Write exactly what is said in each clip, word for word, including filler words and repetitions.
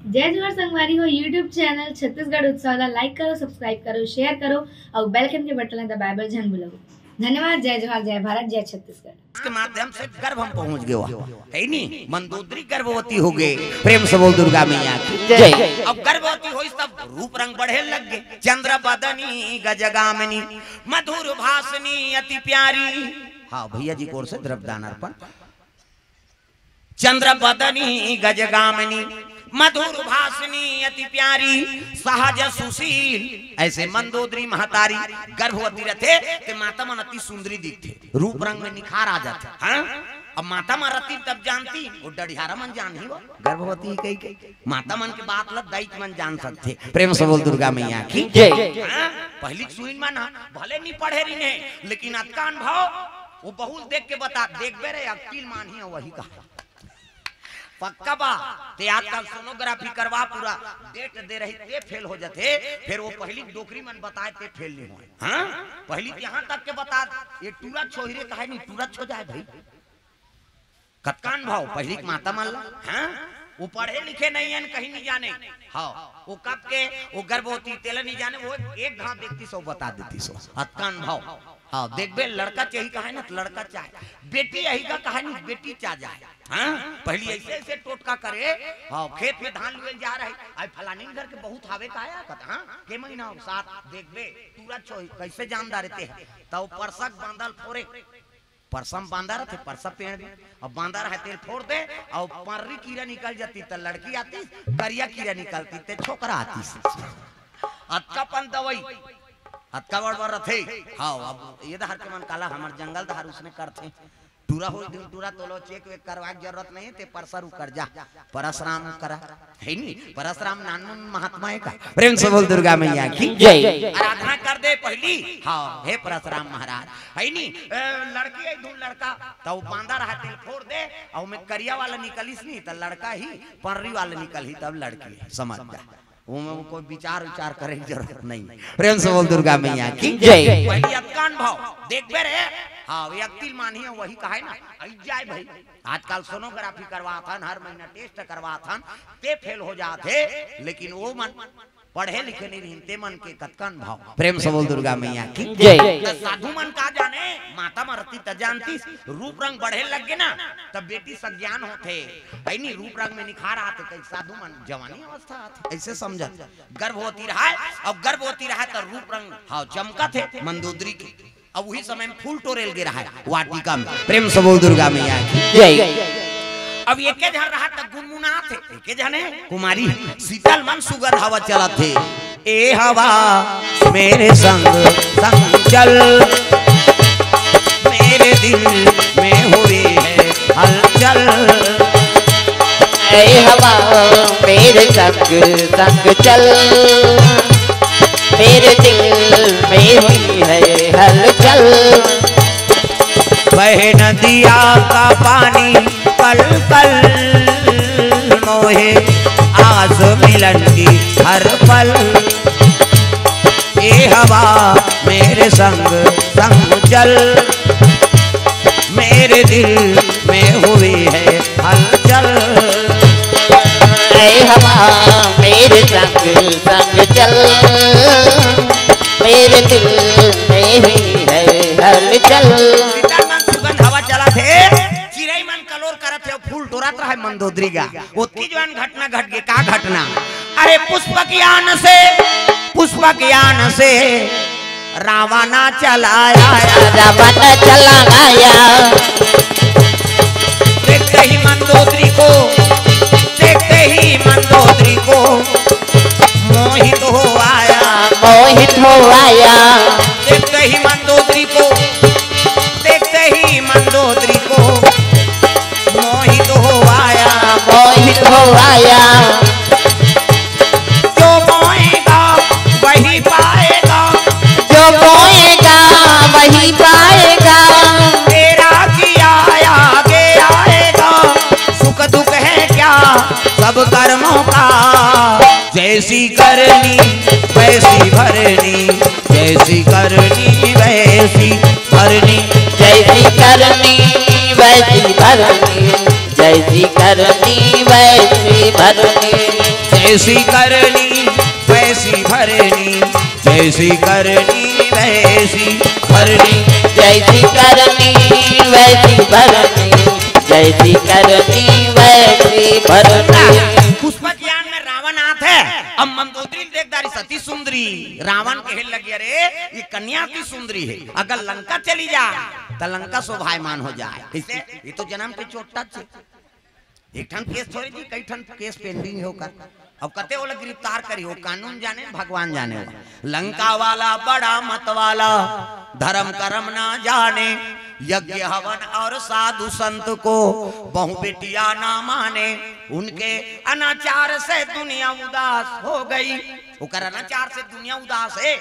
जय जोहार संगवारी हो, YouTube चैनल छत्तीसगढ़ उत्सव ला like करो, subscribe करो, share करो अउ bell icon के बटन ला दबाए बर झन भूलव। धन्यवाद। जय जोहार, जय भारत, जय छत्तीसगढ़। इसके माध्यम से गर्भ हम पहुंच गए, है नी? मंदोदरी गर्भवती हो गए। प्रेम से बोल दुर्गा मैया की जय। अब गर्भवती होइस तब रूप रंग बढ़े लग गए। चंद्र बदनी गजगामिनी, मधुर भाषिनी अति प्यारी। हाँ, भैया जी की ओर से द्रव्यदान अर्पण। चंद्र बदनी गजगामिनी, मधुर भाषिनी अति प्यारी, सहज सुशील। ऐसे मंदोदरी महतारी गर्भवती रथे ते माता मन अति सुंदरी दिखथे, रूप रंग में निखार आ जाथे। हाँ, अब माता मन रती तब जानती, वो डढ़ियारा मन जानही, वो गर्भवती कही के माता मन के बात ल दईत मन जान सकथे। प्रेम से बोल दुर्गा मैया की जय। हाँ, पहली सुइन मन ह भले नी पढ़े रहिन हे, लेकिन अतका अनुभव वो बहुल देख के बता, देखबे रे, अक्तिल मानही वही कहा। पक्का बा। ते आजकल सोनोग्राफी करवा, पूरा डेट दे रही, ते फेल हो जाथे। फिर वो पहली डोकरी मन बताए, ते फेल नहीं होए। हाँ, पहली यहाँ तक के बता, ये टूरा छोहिरे कहे नहीं, टूरा छो जाए भाई। कतका अनुभव पहली के माता मन ला। हाँ, वो पढ़े लिखे नहीं है, कहीं नहीं जाने। हाँ, वो कब के वो गर्भवती तेला नहीं जाने, वो एक घाव देखती सो बता देती सो। अतका अनुभव। हाँ, देखबे, लड़का चाही कहे ना, तो लड़का चाहे। बेटी यही का कहे नहीं, बेटी चा जाए। हाँ, पहली ऐसे ऐसे टोटका करे। हाँ, खेत में धान लुएल जा रहे, आई फलानी घर के बहुत हावे का आया कत, हाँ, के महीना हो सात, देखबे, टूरा छोही कैसे जानदार रहते हैं। तब परसक बांधल फोरे, परसम बांधा रहते, परसा पेड़ में, अब बांधा रहे तेल फोड़ दे, और पर्री कीरा निकल जाती, त लड़की आती, करिया कीरा निकलती, ते छोकरा आती। अतका पन दवाई, अतका बड़ बड़ रथे। हाँ, अब ये दहर के मन काला, हमर जंगल दहर उसने करथे। टूरा हो दिन टूरा तोलो, चेक वेक करवा के जरूरत नहीं, ते परसर उकर जा, परसराम करा, है नी? परसराम नानमुन महात्मा है का? प्रेम से बोल दुर्गा मैया की जय। आराधना कर दे पहली। हाँ, हे परसराम महाराज, है नी? ए, लड़की है धुन लड़का, तो बांधा रहा तेल फोड़ दे, और मैं करिया वाला निकलिस नहीं, तो लड़का ही, पर्री वाला निकल ही, तब लड़की है, समझ जा। वो में कोई विचार विचार करे की जरूरत नहीं। प्रेम से बोल दुर्गा मैया की जय। पहली अतका अनुभव, देखबे रे, हाँ, वे अक्तिल मानही है, वही कहे ना, आई जाए भाई। आजकल सोनोग्राफी करवाथन, हर महीना टेस्ट करवाथन, ते फेल हो जात हे, लेकिन वो मन पढ़े लिखे नहीं रहिन, ते मन के कतका अनुभव। प्रेम से बोल दुर्गा मैया की जय। त साधु मन का जाने, माता मरती त जानती, रूप रंग बढ़े लग गे ना, तब बेटी सज्ञान होथे, ऐनी रूप रंग में निखार आथे, कई साधु मन जवानी अवस्था आथे, ऐसे समझत। गर्भवती रहा है, अब गर्भवती रहा त रूप रंग, हाँ, चमकत हे मंदोदरी के। अब वही समय में फूल टोरेल गे रहा है वाटिका में। प्रेम से बोल दुर्गा मैया की जय। अब एके झन रहा त गुनगुनात हे, एके झन हे कुमारी, शीतल मन सुगंध हवा चलत हे। ए हवा मेरे संग संग चल, मेरे दिल में हुई है हलचल। ए हवा मेरे संग संग चल, मेरे दिल में हुई है हलचल। बहे नदिया का पानी पल पल, मोहे आस मिलन की हर पल। ए हवा मेरे संग संग चल, मेरे दिल में हुई है हलचल। ऐ हवा मेरे संग संग चल, मेरे दिल में हुई है हलचल। शीतल मन सुगंध हवा चलत हे, चिरई मन कलोर करत हे, फूल टोरत रहे मंदोदरी गा। ओतकी जुवान घटना घट गे, का घटना? अरे पुष्पक यान से, पुष्पक यान से रावण चला आया। रावण चला आया। देखते ही मंदोदरी को, देखते ही मंदोदरी को मोहित हो आया। मोहित हो आया। देखते ही मंदोदरी को, देखते ही मंदोदरी को मोहित हो आया। मोहित हो आया। जो बोएगा वही पाएगा। जो बोएगा वही पाएगा। तेरा किया आगे आएगा। सुख दुख है क्या सब कर्मों का। जैसी करनी वैसी भरनी, जैसी करनी वैसी भरनी। जैसी करनी वैसी भरनी, जैसी जैसी करनी वैसी भरनी। जैसी करनी वैसी भरनी। जैसी करनी वैसी भरनी। जैसी करनी वैसी भरनी। जैसी करनी वैसी भरनी। पुष्पक यान में रावण आत हे, अब मंदोदरी ल देख डारिस अति सुंदरी। रावण कहे लगे, अरे ये कन्या अति सुंदरी हे, अगर लंका चली जाय त लंका शोभायमान हो जाय। कइसे? ये तो जनम के चोट्टा हे। एक ठन केस छोड़े जी, कई ठन केस पेंडिंग हे ओकर। अब कते ओला गिरफ्तार करही, ओ कानून जाने, भगवान जाने। लंका वाला बड़ा मत वाला, धर्म करम ना जाने, यज्ञ हवन और साधु संत को, बहु बेटियाँ ना माने। उनके अनाचार से दुनिया उदास हो गई। ओकर अनाचार से दुनिया उदास हे,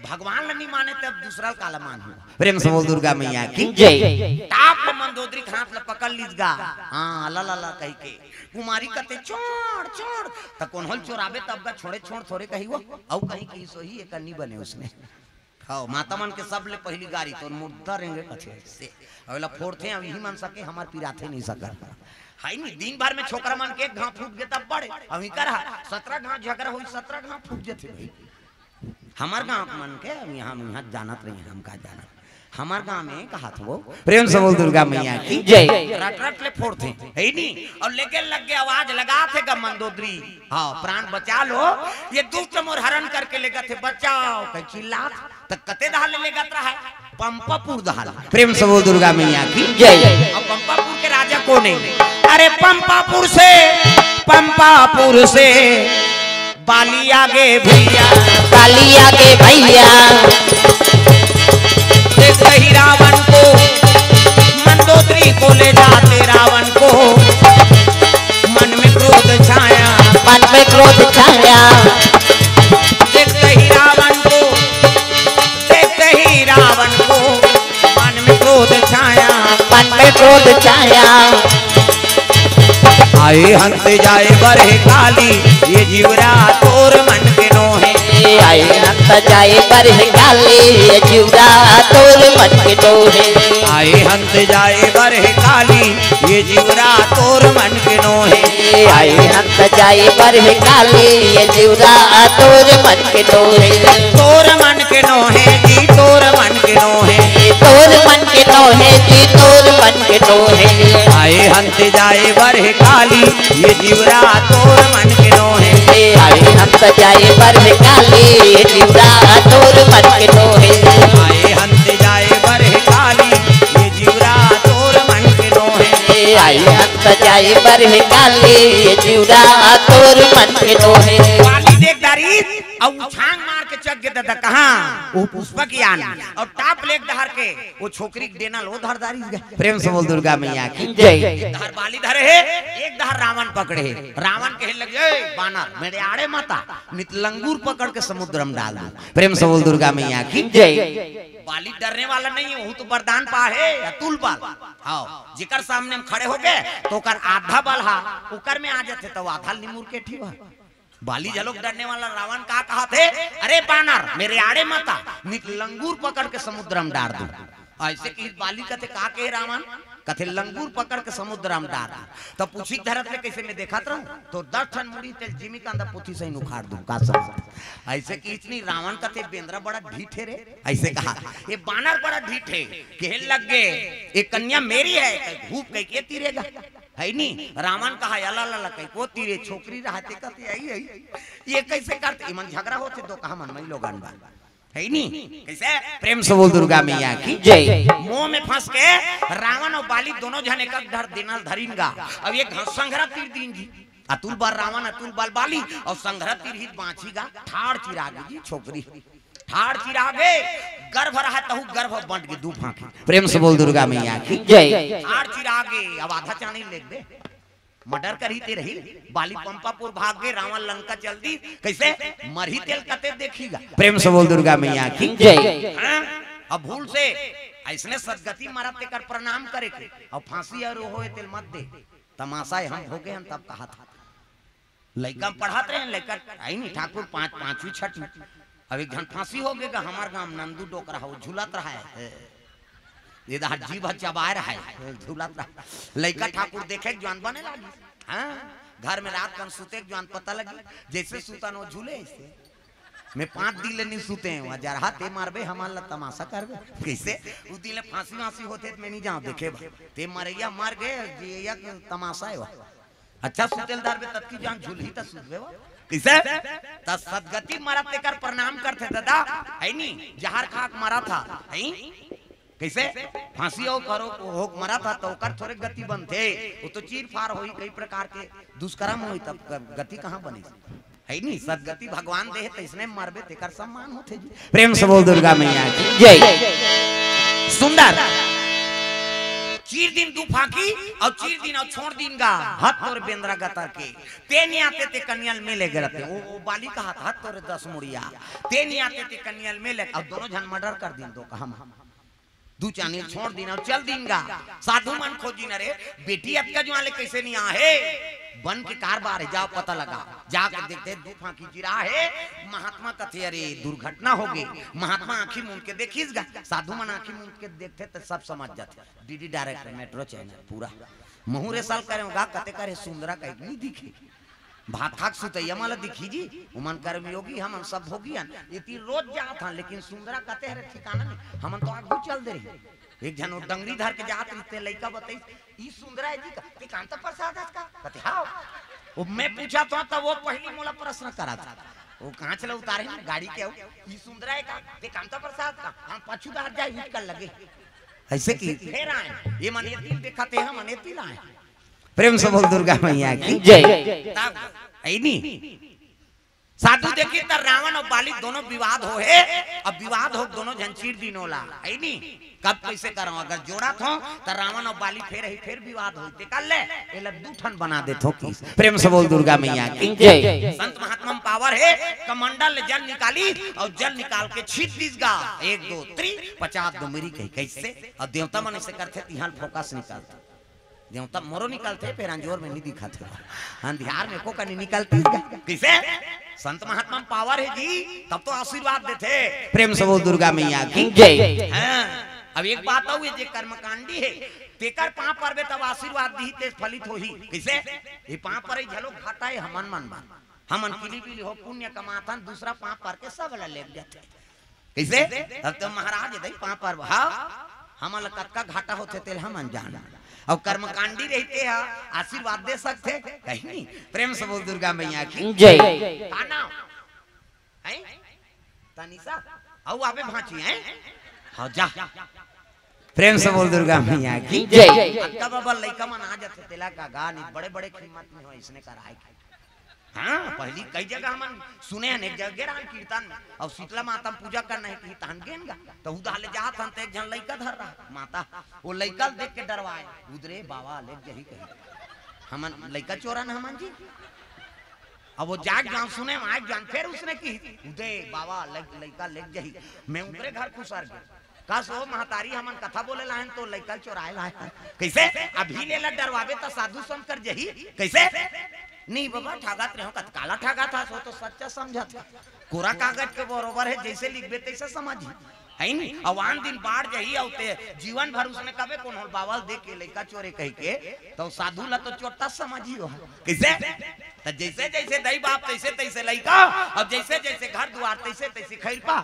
भगवान ल नइ माने, तब दूसरा ल काला मानही। प्रेम से बोल दुर्गा मैया की जय। टाप ले मंदोदरी के हाथ ल पकड़ लीस गा। हाँ, अला ला ला कहिके। कुमारी कथे, "छोड़, छोड़।" त कोन्हो ल चोराबे तब गा, "छोड़े, छोड़," थोरे कही वो। अउ कहीं की सोही, एकर नी बने उसने। हव, माता मन के सबले पहिली गारी, "तोर मुर्दा रेंगे," कथे से। अउ एला फोड़थे, अउ इही मन सके, हमर पिराथे नइ सकय। हे नी, दिन भर में छोकरा मन के एक घांव फूट गे तब बड़े। अउ इकर हा, सतरा घांव झगरा होही, सतरा घांव फूट जथे भाई। हमर गांव के मन के, अब यहाँ, यहाँ जानत रही, हम का जानत। हमर गांव में कहात हो, प्रेम से बोल दुर्गा मैया की जय। रट रट ले फोड़थे, हे नी? अउ लेगे लगे आवाज लगाथे गा मंदोदरी, हाँ, प्राण बचा लो, ये दुष्ट मोर हरण करके लेगथे, बचाओ, कहि चिल्लात, त कते डहर ले लेगत रहय, पंपापुर डहर। प्रेम से बोल दुर्गा मैया की जय। अब पंपापुर के राजा कोन हे? अरे पंपापुर से, पंपापुर से बाली आगे भैया, बाली आगे भैया। देखते ही रावण को, मंदोदरी को ले जाते रावण को, मन में क्रोध छाया, मन में क्रोध छाया। देखते ही रावण को, देखते ही रावण को, मन में क्रोध छाया, मन में क्रोध छाया। आए हंत जाए बरह काली, ये जीवरा तोर मन के नोहे। आए हंत जाए बरह काली, ये जीवरा तोर मन के नोहे। आए हंत जाए बरह काली, ये जीवरा तोर मन के नोहे। आए हंत जाए बरह काली, ये जीवरा तोर मन के नोहे। तोर मन के नोहे जी, तोर मन के नोहे। तोर मन के नोहे जी, तोर मन के नोहे। आए हंत जाए बरह काली, ये जीवरा तोर मन के नोहे। आए हंत जाए बरह काली, ये जीवरा तोर मन के नोहे। आए हंत जाए बरह काली, ये जीवरा तोर मन के नोहे। आए हंत जाए बरह काली, ये जीवरा तोर मन के नोहे। बाली देख डारिस, अउ छांग मार के चघ गे ददा कहाँ? ओ पुष्पक यान। अउ टाप ले डहर के ओ छोकरी के डेना ल ओ डहर डारिस गा। प्रेम से बोल दुर्गा मैया की जय। एक डहर बाली धरे हे, एक डहर रावण पकड़े हे। रावण कहे लगे, "ए बानर, मेरे आड़े मत आ, नित लंगूर पकड़ के समुद्र में डाल दूं।" प्रेम से बोल दुर्गा मैया की जय। बाली डरने वाला नहीं हे, वो तो वरदान पा हे, अतुल बल। हाँ, जेकर सामने में खड़े होगे, त ओकर आधा बल हा, ओकर में आ जाथे, त आधा ल निमुर के ठिवा। बाली झलोक डरने वाला। रावण का कहाथे, "अरे बानर, मेरे आड़े मत आ, नित लंगूर पकड़ के समुद्र में डार दूं।" अइसे कहिस बाली कथे, "का कहे रावण?" कथे, "लंगूर पकड़ के समुद्र में डार दूं।" त पूछी धरत ले, "कइसे मैं देखत रहूं, त दस ठन मुड़ी तेल जिमी कांदा पोथी सही उखाड़ दूं, का समझ?" अइसे कहिस नी, रावण कथे, "बेंदरा बड़ा ढीठ हे रे।" अइसे कहा, "ये बानर बड़ा ढीठ हे।" कहे लगे, "ये कन्या मेरी है," घूप कहिके तीरेगा। हे नी? रावण कहा, "अला ला ला," कहिके तीरे, छोकरी रहते कथे, "आई, आई, ये कइसे करथे?" इमन झगरा होथे, दो कहा मन मई लोगन बा। हे नी? कइसे? प्रेम से बोल दुर्गा मैया की जय। मोह में फंस के रावण अउ बाली दोनों झन एक डहर डेना ल धरिन गा। अब एक घांव संघरा तीर दीन जी। अतुल बल रावण, अतुल बल बाली, अउ संघरा तीर ही बांची गा। ठाड़ चिरागे जी छोकरी। ठाड़ चिरागे, गर्भ रहा तहू गर्भ बंट गे दू फांकी। प्रेम से बोल दुर्गा मैया की जय। ठाड़ चिरागे, अब आधा चानी लेगबे। मर्डर करही ते रही, बाली पंपापुर भाग गे, रावण लंका चल दी, कइसे मरही तेल कते देखी गा। प्रेम से बोल दुर्गा मैया की जय। हाँ? अब भूल से अइसने सदगति मरत तेकर प्रणाम करे के, अउ फांसी अउ होय तेल मत दे। तमाशा हे, हम होगे हन तब कहाथे। लइका में पढ़त रहे, लइका हे नी ठाकुर पाँच, पाँचवीं, छठवीं। अब एक झन फांसी होगे गा, हमर गांव में नंदू डोकरा हो, झूलत रहा हे। ये दहा जीभ चबाए रहा है, झूलत रहा। लइका ठाकुर देखे के जुआन बने लागी। हाँ, घर में रात कन सुते के जुआन पता लगी, जैसे सुतन वो झूले ऐसे। मैं पाँच दिन ले नहीं सुते हैं, वहाँ जरहा ते मारबे, हमार ला तमाशा करबे। कैसे? उ दिन ले फांसी वांसी होते तो मैं नहीं जाऊँ देखे बा। ते मरैया मर गए, जियैया के तमाशा है वहाँ। अच्छा सुतेल दार बे, तब की जान झूलही त सुतबे वो। कैसे? त सदगति मरत तेकर प्रणाम करथे दादा, है नी? जहर खा के मरा था, है? कैसे? फांसी हो करो, हो के मरा था तो ओकर थोरे गति बनथे। वो तो चीर फार होई, कई प्रकार के दुष्कर्म होई, तब ग-, गति कहाँ बने? है नी? सदगति भगवान दे, तैसने मरबे, तेकर सम्मान होथे जी। प्रेम से बोल दुर्गा मैया की जय। सुंदर। चीर दिन दू फांकी अउ चीर दिन अउ छोड़ दिन गा, हत तोर बेंदरा गतर के। ते नी आते ते कनियल में ले गए रहते। ओ, ओ बाली कहा था, हत तोरे दस मुड़िया। ते नी आते ते कनियल में ले, अब दोनों झन मर्डर कर दिन दो कहा हम। दू चानी छोड़ दिन अउ चल दिन गा। साधु मन खोजिन, अरे बेटी अतका जुआन ले कैसे नहीं आहे? बन के कारबार है, जाओ पता लगा। जाके देखते दू फांकी चिरा है। महात्मा कथे, अरे दुर्घटना हो गई। महात्मा आंखी मूंद के देखिस गा। साधु मन आंखी मूंद के देखथे त सब समझ जाथे। डीडी डायरेक्ट मेट्रो चैनल पूरा। महूरे साल करे गा, कते करे सुंदरा कहीं नहीं दिखे। भात खाक सुतैया माला दिखी जी, उमन कर्मयोगी, हमन सब भोगियन। इति रोज जात हन, लेकिन सुंदरा कते हरे ठिकाना नहीं। हमन तो आगू चल दे रही। एक झन वो डंगरी धर के जात रहिते, लइका बतई, "ई सुंदरा है जी का? ते कांता प्रसाद हस का?" कते, "हाँ।" वो मैं पूछा था, तब वो पहली मोला प्रश्न करा था। वो कांच ला उतारे ना गाड़ी के, "ई सुंदरा है का? ते कांता प्रसाद का?" हाँ, पाछू दार जाए, उठ कर लगे। ऐसे की फेर आए, ये मन ये दिल देखा ते हम मन ये दिल आए। प्रेम से बोल दुर्गा मैया की जय। तब ऐनी साधु देखी त रावण अउ बाली दोनों विवाद हो हे। अब विवाद हो, दोनों झन चीर दिन ओला, ऐनी कब कैसे करो? अगर जोड़त हो त रावण अउ बाली फेर ही फेर विवाद हो, ते कर ले, एला दू ठन बना देथो कि। प्रेम से बोल दुर्गा मैया की जय। संत महात्मा में पावर हे, कमंडल ले जल निकाली अउ जल निकाल के छीट दिस गा। एक दो त्री पचास दो मेरी कही कैसे? अउ देवता मन ऐसे करथे, तिहां फोकस निकालथे। देवता मोरो निकलथे, फेर अंजोर में नहीं दिखत हे। अंधियार में को कनी निकलती गा। कैसे? संत महात्मा में पावर है जी, तब तो आशीर्वाद देथे। प्रेम से बोल दुर्गा मैया की जय। हाँ, अब एक बात अउ हे, जे कर्मकांडी है, तेकर पांव परबे तब आशीर्वाद दिही, तेज फलित होही। कैसे? ये पांव परे झलो घाटा है, हमन मन बा। हमन किली बिली हो पुण्य कमाथन, दूसरा पांव पर के सब ला लेग जाथे। कैसे? अब तो महाराज दई पांव पर, हाँ, हमन ला कतका घाटा होथे तेल हमन जान। अउ कर्मकांडी रहिते ह, आशीर्वाद दे सकथे कहीं नहीं। प्रेम से बोल दुर्गा मैया की जय। का नाम है? तनिषा। अउ आबे भांची है। हाँ, जा। प्रेम से बोल दुर्गा मैया की जय। अतका बाबा लइका मन आ जाथे, तेला का गा नहीं, बड़े बड़े कीमत में हो, इसने कराए के। हाँ, पहली कई जगह हमन सुने हन, एक जगह गे रहन कीर्तन में, अउ शीतला माता में पूजा करना है कि तहन गेन गा, तो उधार ले जात हन, तो एक झन लइका धर रहा माता, वो लइका ल देख के डरवाए, उदरे बाबा लेग जही कही, हमन लइका चोरन हमन जी। अब वो जाग जान सुने, आग जान, फिर उसने की, उदे बाबा लइ-, लइका लेग जही, मैं उनकरे घर खुसर गए। कस ओ महतारी, हमन कथा बोले लायन तो लइका चोराए लायन। कैसे? अभी ले ला डरवाबे त साधु संत कर जही। कैसे? नहीं बाबा, ठगत रहे हो, कत काला ठगत हस, वो तो सच्चा समझत हे। कोरा कागज के बरोबर है, जैसे लिखबे तैसे समझी। है नी? अउ आन दिन बाढ़ जही, अउ ते जीवन भर उसने कबे कोनो बावल देख के लइका चोरे कह के, तो साधु ला तो चोट्टा समझी हो। कैसे? त जैसे जैसे दई बाप तैसे तैसे लइका, अउ जैसे जैसे घर दुआर तैसे तैसे खैरपा।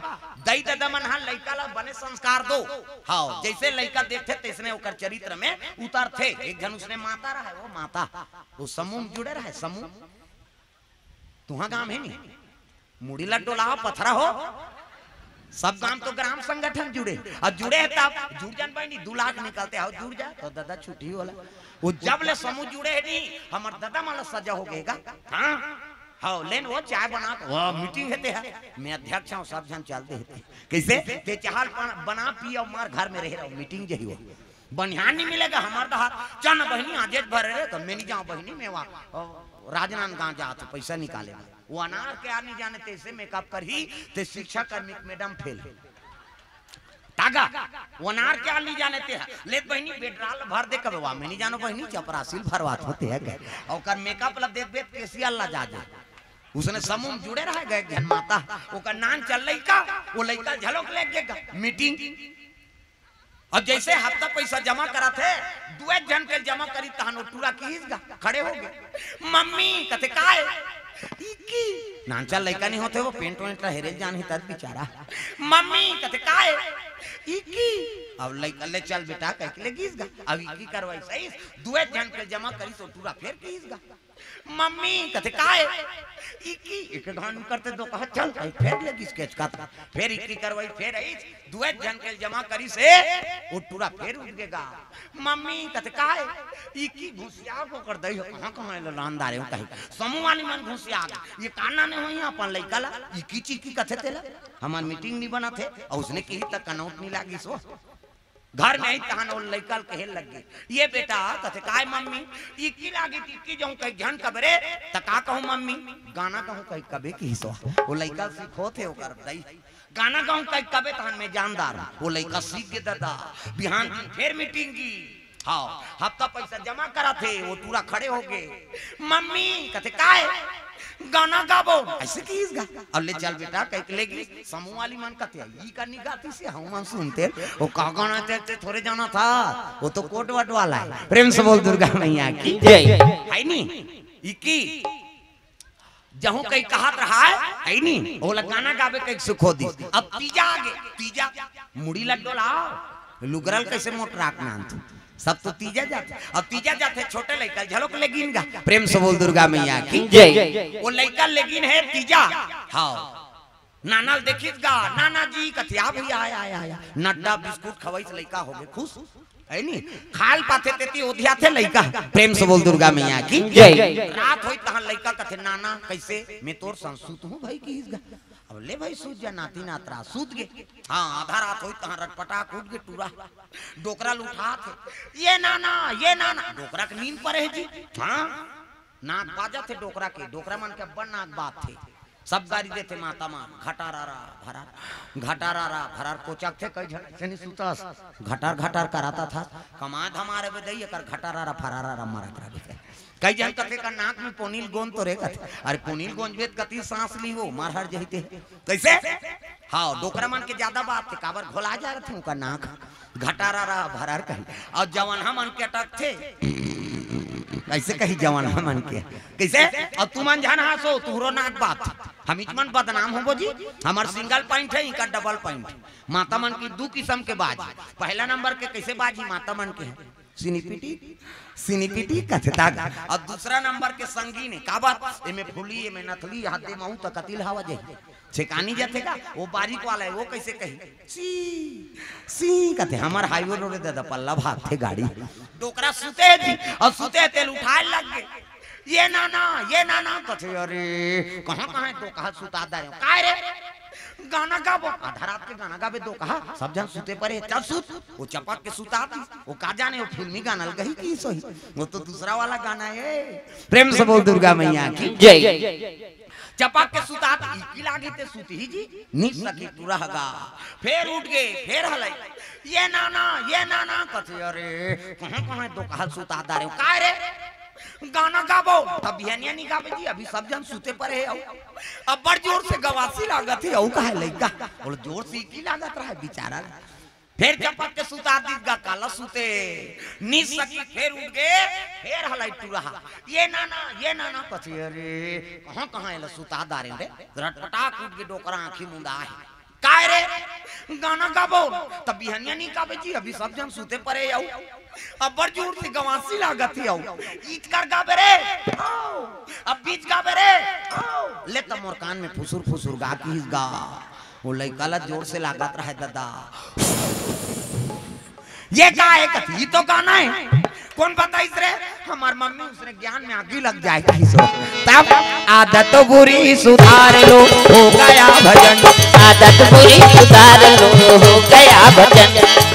दई ददा मन हा लइका ला बने संस्कार दो। हाँ, जैसे लइका देखथे तैसने ओकर चरित्र में उतरथे। एक झन उसने माता रहा है, वो माता, वो समूह में जुड़े रहा है, समूह। तुहा गांव है नी, मुड़ी ला डोलावा पथरा हो, सब गांव तो ग्राम संगठन जुड़े, अउ जुड़े है तब जुड़ जान बहिनी, दू लाख निकलथे, अउ जुड़ जा तो ददा छुट्टी होला। वो जब ले समूह जुड़े है नी, हमर ददा मन ला सजा हो गए गा। हाँ, हाँ, लेन वो चाय बना के, वो मीटिंग हेते है, मैं अध्यक्ष हूँ, सब झन चलते हेते। कैसे? ते चाहल बना, बना पी अउ मार घर में रहे रहो, मीटिंग जही हो। बनिहान नहीं मिलेगा हमर दहार। चल न बहिनी, आजेच भर रे, तो मैं नहीं जाऊँ बहिनी, मैं वहाँ, अ, राजनांदगांव जात हूँ, पैसा निकाले बर। वो अनार के आर नहीं जाने, तैसे मेकअप करही, ते शिक्षा कर्मी के मैडम फेल। तागा, वो अनार के आर नहीं जाने ते है। ले बहिनी, बेडराल भर दे कबे, वहाँ मैं नहीं जानो बहिनी, चपरासी ल भरवात होते है कहे। अउ ओकर मेकअप ला देख बेत केसिया ला जा जा। उसने समूह में जुड़े रह गए, एक झन माता, ओकर नान चल लइका, वो लइका झलोक ले गए मीटिंग। अब जइसे हफ्ता पइसा जमा करत हे, दुए झन के जमा करिस तहन ओ टूरा किहिस गा, खड़े होगे। मम्मी कथे, "काय?" "इक्की।" नानचा लइका नइ होथे, ओ पेंट वेंट ला हेरे ल जानही तब बिचारा। "मम्मी," कथे, "काय?" "इक्की।" अब लइका, "ले चल बेटा," कहिके लेगिस गा। अब इक्की करवाइस, दुए झन के जमा करिस, ओ टूरा फेर किहिस गा। "मम्मी," कथे, "काय?" "इक्की।" एक घान करते दो कहा, "चल," कहि फेर लेगिस केचकत। फेर इक्की करवाइस, फेर आइस, दुए झन के जमा करिस हे, ओ टूरा फेर उठगे गा। "मम्मी," कथे, "काय?" "इक्की घुसिया गे ओकर दई ह, कहाँ कहाँ एला लान डारे हँव," कहि। समूह वाली मन घुसिया गे। ये का नाने होही अपन लइका ला, इक्की चिक्की कथे तेला। हमर मीटिंग नइ बनत हे, अउ उसने किहिस त कनौत नइ लागिस ओ। घर में आइस तहन ओ लइका ल कहे लग गे, "ये बेटा," कथे, "काय मम्मी?" "इक्की लागिस, इक्की जहूँ कहि झन कबे रे।" "त का कहूँ मम्मी?" "गाना गाहूँ कहि कबे किहिस ओ।" ओ लइका सीखोथे ओकर दई। "गाना गाहूँ कहि कबे तहन मैं जान डारहूँ।" ओ लइका सीख गे ददा। बिहान दिन फेर मीटिंग गे। हाँ, हफ्ता पइसा जमा करत हे, ओ टूरा खड़े होगे। "मम्मी," कथे, "काय?" "गाना गाबो।" अइसे किहिस गा। "अब ले चल बेटा," कहिके लेगिस। समूह वाली मन कथे, "ई का नइ गातिस हे, हमन सुनतेन।" "ओ का गाना ते, ते थोरे जानत हस, ओ तो कोट वट वाला हे।" प्रेम से बोल दुर्गा मैया की। जय। हे नी? इक्की जहूँ कहि कहत रहय, हे नी? ओला गाना गाबे कहिके सुखो दिस। अब तीजा आगे, तीजा मुड़ी ल डोलाव, लुगरा ल कइसे मोटरा के नानथू। सब तो तीजा जाथे। अब तीजा जाथे, छोटे लइका ल घलोक लेगिन गा। प्रेम से बोल दुर्गा मैया की। जय। ओ लइका ल लेगिन हे तीजा। हाँ। नाना ल देखिस गा, "नाना जी," कथे, "आ भइया, आया, आया, आया।" नड्डा बिस्कुट खवाइस, लइका होगे खुस। हे नी? खाय ल पाथे तेती ओधियाथे लइका। प्रेम से बोल दुर्गा मैया की। जय। रात होइस तहन लइका कथे, "नाना, कइसे?" "मैं तोर संग सुतहूँ भई," किहिस गा। "अब ले भई सुत जा, नाती नातरा।" सुत गे। हाँ, आधा रात होइस तहन रटपटाक उठ गे टूरा। डोकरा ल उठाथे, "ये नाना, ये नाना।" डोकरा के नींद परे हे जी। हाँ, नाक बाजथे डोकरा के, डोकरा मन के अब्बड़ नाक बाजथे। सब गारी देथे माता मन, "घटारारा भरार, घटारारा भरार।" कोचकथे, कई झन अइसे नइ सुतस, घटार घटार करत हस, कमा धमारे बे दई, एकर घटारारा फरारारा मरत रहिबे। कई झन कथे, "का नाक में पोनील गोंद तो रे," कथे। अरे पोनील गोंजबे त कति सांस लीही, मर हर जही ते। कइसे? हाँ, डोकरा मन के जादा बात हे, काबर घोला जाथे ओकर नाक। घटारारा भरार कही। अउ जवनहा मन के अटकथे, कइसे कही जवनहा मन के? कइसे? अउ तुमन झन हाँसो, तुहरो नाक बाजथे। हमीच मन बदनाम होबो जी। हमर सिंगल पॉइंट हे, इनका डबल पॉइंट। माता मन के दू किसम के बाजही। पहला नंबर के कइसे बाजही माता मन के? सिनिपिटी, सिनिपिटी कथे दाग। अउ दूसरा नंबर के संगीन हे, काबर? एमे फूली, एमे नथली, हाथे महू त कतिल हवा जाही। छेकानी जाथे का? ओ बारीक वाला हे, ओ कइसे कही? सी, सी कथे, हमर हाईवे रोड ददा पल्ला भागथे गाड़ी। डोकरा सुते हे जी, अउ सुते हे तेला उठाय लग गे। "ये नाना, ये नाना," कथे, "अरे, कहाँ, कहाँ हे डोकहा ल सुता डारे हँव?" "काय रे?" "गाना गाबो।" "आधा रात के गाना गाबे डोकहा, सब झन सुते परे हे, चल सुत।" ओ चपक के सुता दिस। ओ का जाने, ओ फिल्मी गाना ल गही किहिस होही, ओ तो दूसरा वाला गाना हे। प्रेम से बोल दुर्गा मैया की। जय। चपक के सुतात, इक्की लागे ते सुतही जी, नइ सके टूरा ह गा। फेर उठ गे, फेर हलई, "ये नाना, ये नाना," कथे, "अरे, कहाँ, कहाँ हे डोकहा ल सुता डारे हँव?" "काय रे?" "गाना गाबो।" "तब बिहनिया नइ गाबे जी, अभी सब झन सुते परे हे अउ अब्बड़ जोर से गवासी लागत हे अउ," कहे लइका। ओला जोर से इक्की लागत रहय बिचारा। फेर चपक के सुता दिस गा, काला सुते। नइ सकिस, फेर उठ गे, फेर हलई टूरा ह। "ये नाना, ये नाना," कथे, "अरे, कहाँ, कहाँ एला सुता डारे हँव रे?" रटपटाक उठ गे डोकरा, आँखी मुंदा हे। "काय रे?" "गाना गाबो।" "तब बिहनिया नइ गाबे जी, अभी सब झन सुते परे हे अउ अब्बड़ जोर से गवासी लागत हे अउ इचकर गाबे रे, अब बीच गाबे रे, ले त मोर कान में फुसुर फुसुर गा किहिस गा। ओ लइका ला जोर से लागत रहय ददा। "ये का हे?" कथे, "ये तो गाना हे।" "कोन बताइस रे?" "हमर मम्मी, उसने ज्ञान में आगी लग जाए किहिस हो।" तब आदत बुरी सुधार लो, हो गया भजन। आदत बुरी सुधार लो, हो गया भजन।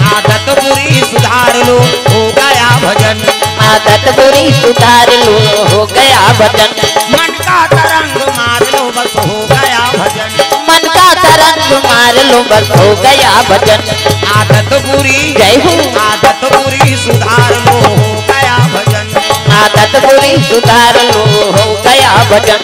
आदत बुरी सुधार लो, हो गया भजन। आदत बुरी सुधार लो, हो गया भजन। मन का तरंग मार लो, बस हो गया भजन। मन का तरंग मार लो, बस हो गया भजन। आदत बुरी, जय हो। आदत बुरी सुधार लो, हो गया भजन। आदत बुरी सुधार लो, हो गया भजन।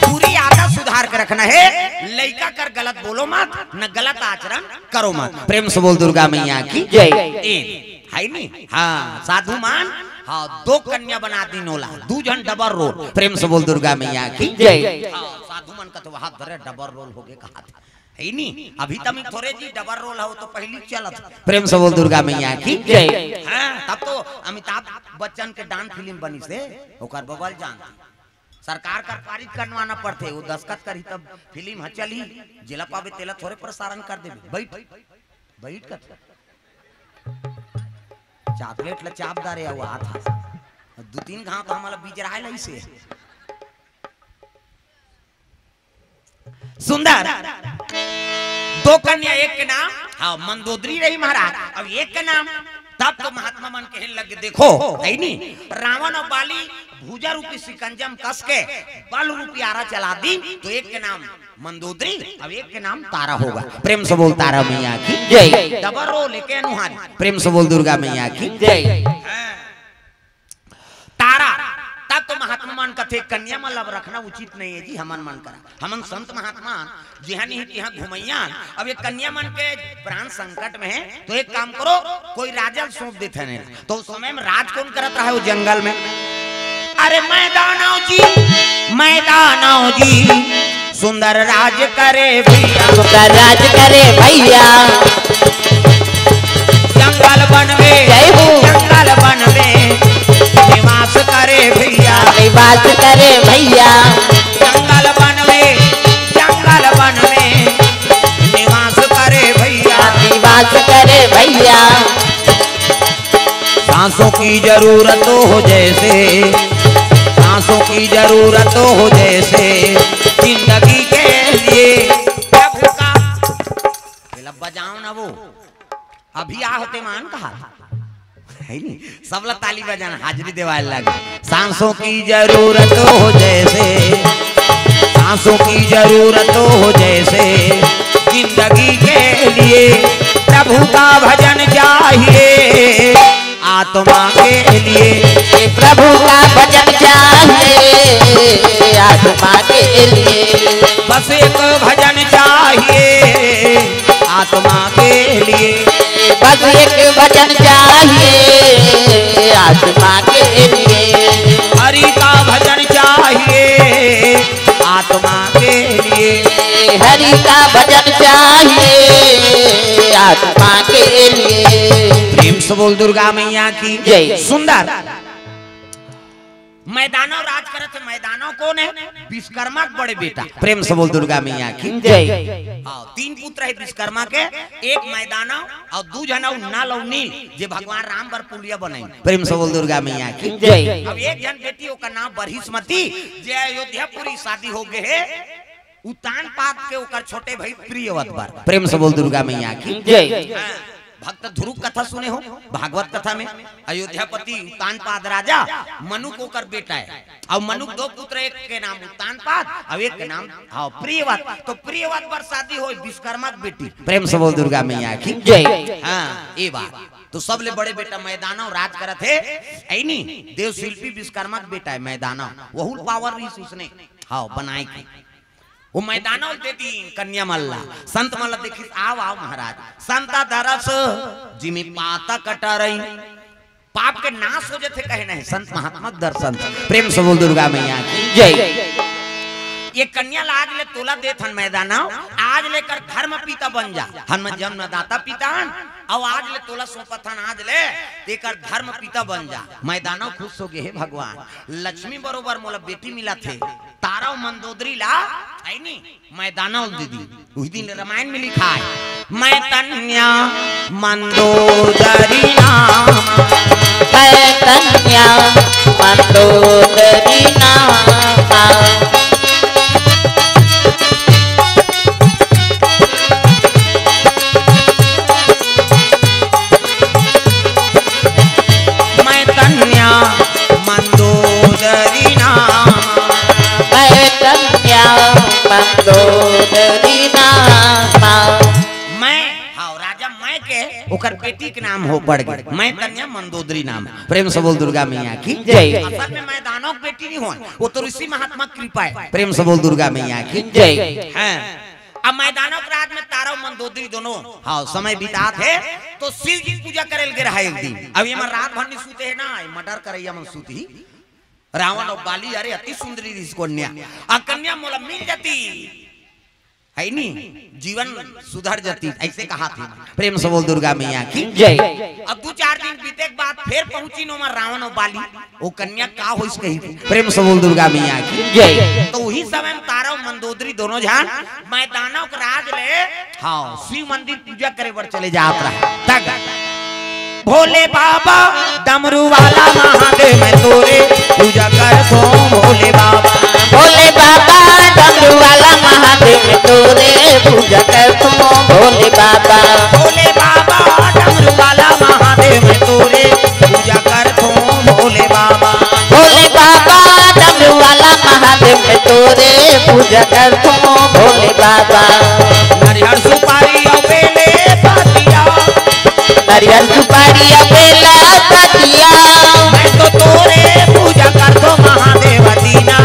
बुरी आदत सुधार के रखना हे, लइका लइका कर गलत बोलो मत, न गलत आचरण करो मत। प्रेम से बोल दुर्गा मैया की जय। ए, है नी? हाँ, साधु मन, हाँ, दो कन्या बना दीन ओला, दू झन डबल रोल। प्रेम से बोल दुर्गा मैया की जय। हाँ, साधु मन कथे, "वहाँ धरे डबल रोल होगे," कहा थे। है नी? अभी तक थोरे जी डबल रोल हो तो पहली चलत। प्रेम से बोल दुर्गा मैया की जय। हाँ, तब तो अमिताभ बच्चन के डांस फिल्म बनी से, ओकर बबल जानती। सरकार कर पारित करवाना पड़थे, वो दस्तखत करही तब फिल्म ह चलही, जेला पाबे तेला थोरे प्रसारण कर देबे। बैठ, बैठ कर। चॉकलेट ला चाप डारे अउ आत हस। दू तीन घाव तो हमला बिजराए लइसे। सुंदर। दो कन्या एक के नाम, हाँ, मंदोदरी रही महाराज, अब एक के नाम। तब तो महात्मा मन कहे लगे, देखो, है नी, रावण अउ बाली भुजा रूपी सिकंजम कस के बल रूपी आरा चला दी, तो एक के नाम मंदोदरी, अब एक के नाम तारा होगा। प्रेम से बोल तारा मैया की जय। डबल रोल एके अनुहारी। प्रेम से बोल दुर्गा मैया की जय। हाँ। तारा, तब तो महात्मा मन कथे, कन्या मन ला अब रखना उचित नहीं है जी, हमन मन करा। हमन संत महात्मा जिहाँ नहीं तिहाँ घुमैया। अब ये कन्या मन के प्राण संकट में है, तो एक काम करो, कोई राजा ल सौंप देथे ने। तो उस समय में राज कौन करत रहा है वो जंगल में? अरे मैदानव जी, मैदानव जी, सुंदर राज करे भैया। सुंदर राज करे भैया। जंगल बन में, जय हो। जंगल बन में निवास करे भैया। निवास करे भैया। जंगल बन में, जंगल बन में निवास करे भैया। निवास करे भैया। सांसों की जरूरत हो जैसे, सांसों की जरूरत हो जैसे जिंदगी के लिए। प्रभु का, ये लब बजाओ ना वो, अभी आ होते मान कहा, है नी? सबला ताली बजाना, हाजिरी देवाए लगे। सांसों की जरूरत हो जैसे, सांसों की जरूरत हो जैसे जिंदगी के लिए प्रभु का भजन चाहिए आत्मा के लिए। प्रभु का भजन चाहिए आत्मा के लिए। बस एक भजन चाहिए आत्मा के लिए। बस एक भजन चाहिए आत्मा के लिए। हरि का भजन चाहिए आत्मा के लिए। हरि का भजन चाहिए आत्मा के लिए। प्रेम से बोल दुर्गा मैया की जय। सुंदर। मैदानव राज करत हे, मैदानव कौन है? विश्वकर्मा के बड़े बेटा। प्रेम से बोल दुर्गा मैया की जय। हाँ, तीन पुत्र है विश्वकर्मा के, एक मैदानव अउ दू झन अउ नल अउ नील, जे भगवान राम बर पुलिया बनाई। प्रेम से बोल दुर्गा मैया की जय। अब एक झन बेटी, ओकर नाम बरहिसमती, जे अयोध्यापुरी शादी हो गए है, उत्तानपाद के ओकर छोटे भाई प्रियवत बर। प्रेम से बोल दुर्गा मैया की जय। हाँ, भक्त ध्रुव कथा सुने हो, भागवत कथा में अयोध्यापति उत्तानपाद राजा, मनुक ओकर बेटा है, अउ मनुक दो पुत्र, एक के नाम उत्तानपाद अउ एक के नाम, हाँ, प्रियवत। तो प्रियवत बर शादी होय विश्वकर्मा के बेटी। प्रेम से बोल दुर्गा मैया की जय। हाँ, ये बात। तो सबले बड़े बेटा मैदानव राज करत हे, ऐनी देव शिल्पी विश्वकर्मा के बेटा है मैदानव, वहू पावर रहिस उसने, हाँ, बनाए के। वो मैदानव दे दी कन्या मन ला, संत मन ला देखिस, "आव, आव महाराज, संता दरस जिमि पातक टरई।" पाप के नाश हो जथे कहे नहीं, संत महात्मा के दर्शन। प्रेम से बोल दुर्गा मैया की जय। ये कन्या ला आज ले तोला देत हन मैदानव, आज ले एकर धर्म पिता बन जा। हमन जन्मदाता पिता हन, अउ आज ले तोला सौंपत हन आज ले, तेकर धर्म पिता बन जा। मैदानव खुश हो गए, "हे भगवान, लक्ष्मी बरोबर मोला बेटी मिलत हे।" तारा अउ मंदोदरी ला, है नी, मैदानव दीदी, उही दिन रामायण में लिखा है, "मैं तन्या मंदोदरी नाम।" मैं तन्या मंदोदरी नाम। मैं तन्या मंदोदरी नाम। मैं तन्या मंदोदरी नाम। मैं, हाँ, राजा मैं के, ओकर बेटी के नाम हो पड़ गए, मैं तन्या मंदोदरी नाम। प्रेम से बोल दुर्गा मैया की जय। असल में मैदानव के बेटी नहीं होय, वो तो ऋषि महात्मा कृपा है। प्रेम से बोल दुर्गा मैया की जय। हाँ। अब मैदानव के राज में तारा अउ मंदोदरी दोनों, हाँ, समय बितात हे, तो शिव जी पूजा करे ल गे रहा एक दिन। अब ये मन रात भर नहीं सूते हे ना, ये मर्डर करइया मन सूत ही, रावण अउ बाली, अरे अति सुंदरी रिहिस कन्या, आ कन्या मोला मिल जाती, है नी, जीवन सुधर जाती, ऐसे कहा थे। प्रेम से बोल दुर्गा मैया की जय। अब दू चार दिन बीते के बाद फिर पहुंची नो रावण अउ बाली, वो कन्या का होइस कही, प्रेम से बोल दुर्गा मैया की जय। तो वही समय में तारा अउ मंदोदरी दोनों झन मैदानव के राज ले, हाँ, शिव मंदिर पूजा करे बर चले जात रहा। तक भोले बाबा डमरू वाला महादेव मैं तोरे पूजा करथों भोले बाबा। भोले बाबा डमरू वाला महादेव मैं तोरे पूजा करथों भोले बाबा। भोले बाबा डमरू वाला महादेव मैं तोरे पूजा करथों भोले बाबा। भोले बाबा डमरू वाला महादेव मैं तोरे पूजा करथों भोले बाबा। नरियर सुपारी अउ बेले पतिया, नरियर सुपारी अउ बेला पतिया। मैं तो तोरे पूजा करथों महादेव दीना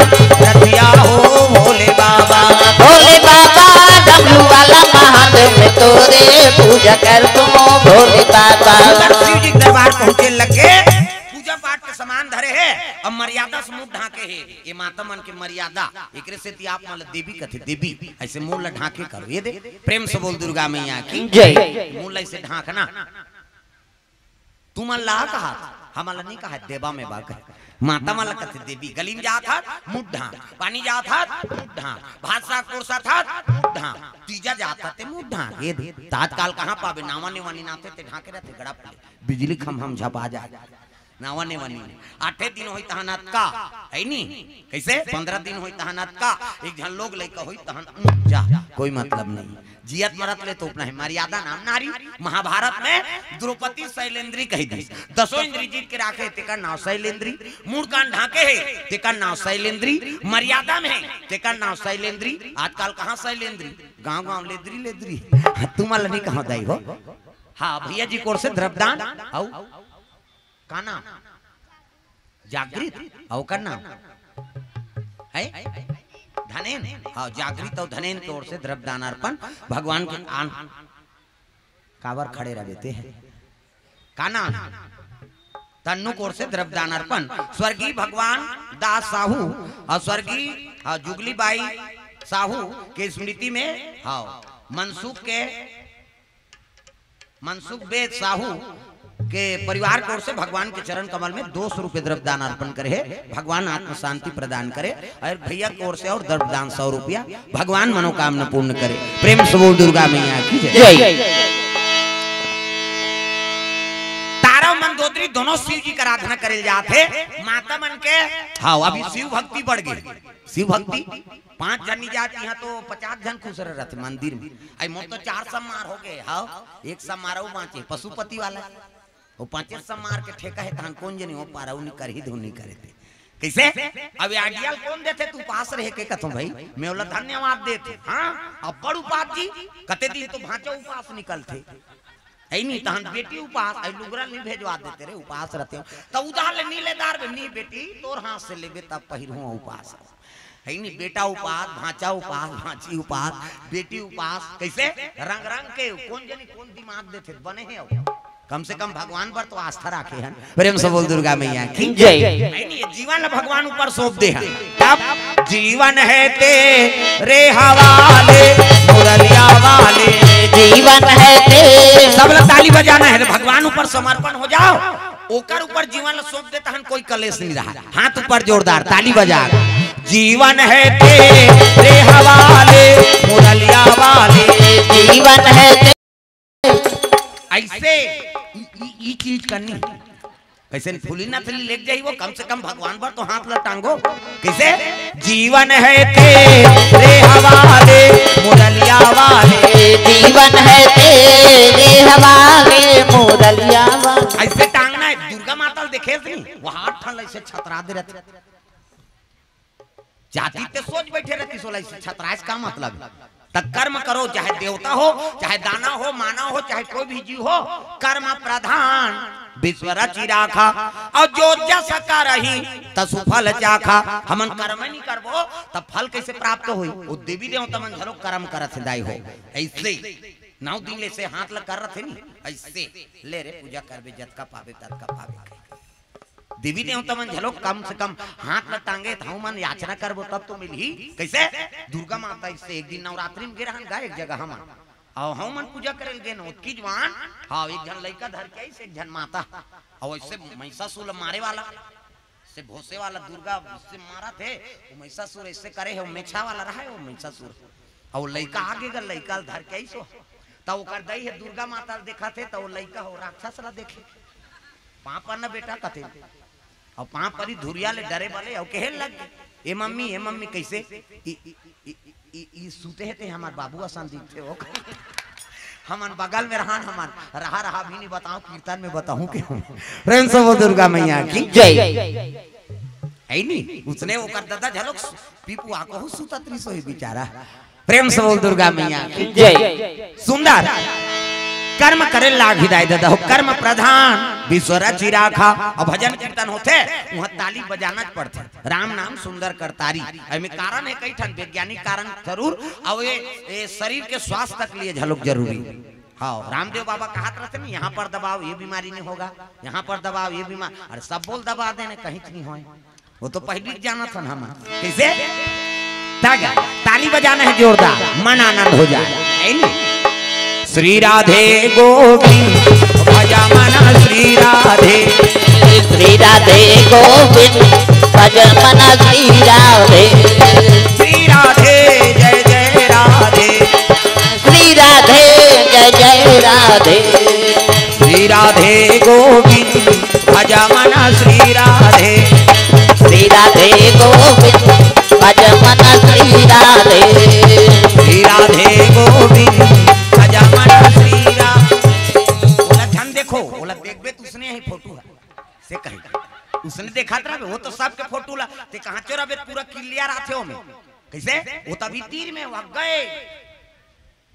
रतिया हो भोले बाबा। भोले बाबा डमरू वाला महादेव मैं तोरे पूजा करथों भोले बाबा। उधर शिव जी के दरबार पहुंचे लगे, पूजा पाठ के सामान धरे हे, अब मर्यादा से मुंह ढांके हे। ये माता मन के मर्यादा, एकरे सेती आप मन ला देवी कथे, देवी, ऐसे मुंह ला ढांके करो। ये दे, प्रेम से बोल दुर्गा मैया की जय। मुंह ला ऐसे ढांकना। तुमन ला कहा, हमन ला नहीं कहा, देवा में बा कहे। माता मन ला कथे देवी, गली में जात हत, मुंह ढांक, पानी जात हत, मुंह ढांक, भात साग परोसत हत, मुंह ढांक, तीजा जात हत, ते मुंह ढांक। ये दे, त आजकाल कहाँ पाबे, नावा नेवा नी नाथे, ते ढांके रहते गड़ा पले, बिजली खम्भा में झपा जाए। नावा नेवा नी। आठे दिन होई तहन अतका, है नी? कैसे? पंद्रह दिन होई तहन अतका, एक झन लोग लइका होई तहन, उम, जा, कोई मतलब नहीं। जियत मरत ले तोपना हे, मर्यादा नाम नारी। महाभारत में द्रौपदी शैलेंद्री कही दिस। दसों इंद्री जीत के राखे, तेकर नाव शैलेंद्री। मुड़ कान ढांके हे, तेकर नाव शैलेंद्री। मर्यादा में हे, तेकर नाव शैलेंद्री। आजकाल कहाँ शैलेंद्री? गांव गांव लेद्री लेद्री। तुमन ला नहीं कहा दाई हो। हाँ, भैया जी कोर से द्रव्यदान, अउ का नाम? जागृत, अउ का नाम? है? धनेन? हाँ, जागृत अउ धनेन के ओर से द्रव्यदान अर्पण भगवान के आन-, काबर खड़े रह देते हैं? का नाम? तन्नू के ओर से द्रव्यदान अर्पण स्वर्गीय भगवान दास साहू अउ स्वर्गीय, हाँ, जुगली बाई साहू के स्मृति में, हाँ, मनसुख के मनसुख बेद साहू के परिवार के ओर से भगवान के चरण कमल में दो सौ रुपये द्रव्यदान अर्पण करे हे। भगवान आत्म शांति प्रदान करे। अउ भैया के ओर से अउ द्रव्यदान सौ रुपया, भगवान मनोकामना पूर्ण करे। प्रेम से बोल दुर्गा मैया की जय। जय। तारा मंदोदरी दोनों शिव जी के आराधना करे जात हे। माता मन के, हाँ, अभी शिव भक्ति बढ़ गई। शिव भक्ति पांच झन नहीं जात, यहाँ तो पचास झन खुसरे रहते मंदिर में। आई मोर तो चार सम्मार हो गए, हाँ, एक सम्मार अउ बांचे, पशुपति वाला। वो पांचे सम्मार के ठेका हे, तहन कोन जनी हो पारा, उ नहीं करही, धुन नहीं करे थे। कैसे? अब ये आइडियल कोन देथे, तू उपास रहे के कथों भाई, मैं ओला धन्यवाद देथे। हाँ, अब बड़ उपास जी, कते दिन तो भांचा उपास निकलथे। है नहीं, तहन बेटी उपास, आई लुगरा नहीं भेजवा देते रे, उपास रहते हो। तब उधार ले नी ले दार बे, नी बेटी, तोर हाथ से लेबे तब पहिरहूं उपास। है नहीं, बेटा उपास, भांचा उपास, भांची उपास, बेटी उपास, कैसे? रंग रंग के, कोन जनी कोन दिमाग देथे, बने हे अब। कम से कम भगवान पर तो आस्था राखे हन। प्रेम से बोल दुर्गा मैया की जय। है नहीं, ये जीवन ला भगवान ऊपर सौंप दे हन। तब जीवन हे तेरे हवाले, मुरलिया वाले। जीवन हे तेरे। सब लोग ताली बजाना हे, तो भगवान ऊपर समर्पण हो जाओ, ओकर ऊपर जीवन ला सौंप दे, तहन कोई कलेश नहीं रहा। हाथ ऊपर जोरदार, ताली बजा। जीवन हे तेरे हवाले, मुरलिया वाले। जीवन हे तेरे। ऐसे ई, ई, ई चीज करनी। कैसे फूली नथली लेके जाई वो, कम से कम भगवान पर तो हाथ ला टांगो। कैसे? जीवन हे तेरे हवाले, मुरलिया वाले। जीवन हे तेरे हवाले, मुरलिया वाले। ऐसे टांगना हे, दुर्गा माता ला देखे नहीं, वो हाथ ठन ऐसे छतरा दे रहते। जाति ते सोच बैठे रहती, सोला इसे छतराइस का मतलब? त कर्म करो, चाहे देवता हो, चाहे दानव हो, मानव हो, चाहे कोई भी जीव हो, कर्म प्रधान। विश्व रचि राखा, अउ जो जस करही तसु फल चाखा। हमन कर्म नहीं करबो, तब फल कैसे प्राप्त होई? वो देवी देवता मन घलो कर्म करत हे दाई हो। ऐसे नौ दिन ले से हाथ ल कर रथे नी, ऐसे ले रे, पूजा करबे, जतका पाबे ततका पाबे। देवी देवता मन घलो कम से कम हाथ ल टांगे, त हमन याचना करबो तब तो मिलही। कैसे? दुर्गा माता ऐसे एक दिन नवरात्रि में गे रहन गा एक जगह हमन, अउ हमन पूजा करे ल गेन, ओतकी जुवान, हाँ, एक झन लइका धर के आइस, एक झन माता, अउ ऐसे महिषासुर ल मारे वाला, से भोसे वाला दुर्गा से मारत हे, वो महिषासुर ऐसे करे हे, वो मेछा वाला रहा है, वो महिषासुर। अउ लइका आगे गा, लइका ल धर के आइस हो। त ओकर दई हे दुर्गा माता ल देखत हे, त वो लइका हो राक्षस ला देखे। पाँव पर न बेटा कथे। अउ पाँव परी धुरिया ले डरे बले, अउ कहे लग गे, "ए मम्मी, ए मम्मी, कैसे?" ई, ई, ई, ई, ई, ई सूते हे ते हमार बाबू असन दिखथे हो। हमन बगल में रहन, हमन रहा, रहा भी नहीं बताऊं, कीर्तन में बताऊं के हम। प्रेम से बोल दुर्गा मैया की जय। है नी, उसने ओकर दादा झलक पीपू आको हो सुतत रही सोई बेचारा। प्रेम से बोल दुर्गा मैया की जय। सुंदर कर्म करे लाग हिदाय दादा हो, कर्म प्रधान विश्व रचि राखा। अउ भजन कीर्तन होथे, वहां ताली बजाना पड़थे। राम नाम सुंदर करतारी। एमे कारण है कई ठन वैज्ञानिक कारण जरूर, अउ ये, ये शरीर के स्वास्थ्य के लिए झलक जरूरी। हाँ, रामदेव बाबा कहत रहते ना, यहाँ पर दबाओ ये बीमारी नहीं होगा, यहाँ पर दबाओ ये बीमारी, अरे सब बोल दबा देने, कहीं नहीं होए। वो तो पहले ही जाना था ना हम। कैसे? तागा, ताली बजाना है जोरदार, मन आनंद हो जाए, है नी? श्री राधे गोविंद भज मन श्री राधे। श्री राधे गोविंद भज मन श्री राधे। श्री राधे जय जय राधे। श्री राधे जय जय राधे। श्री राधे गोविंद भज मन श्री राधे। श्री राधे गोविंद भज मन श्री राधे। श्री राधे गोविंद भज मन श्री राधे। ओला ध्यान देखो, ओला देखबे त उसने ही फोटो है। से कही, उसने देखत रहबे, वो तो सबके फोटो ला, ते कहाँ चोरा बे, पूरा clear आथे ओमे। कैसे? वो तभी तीर में वह गए।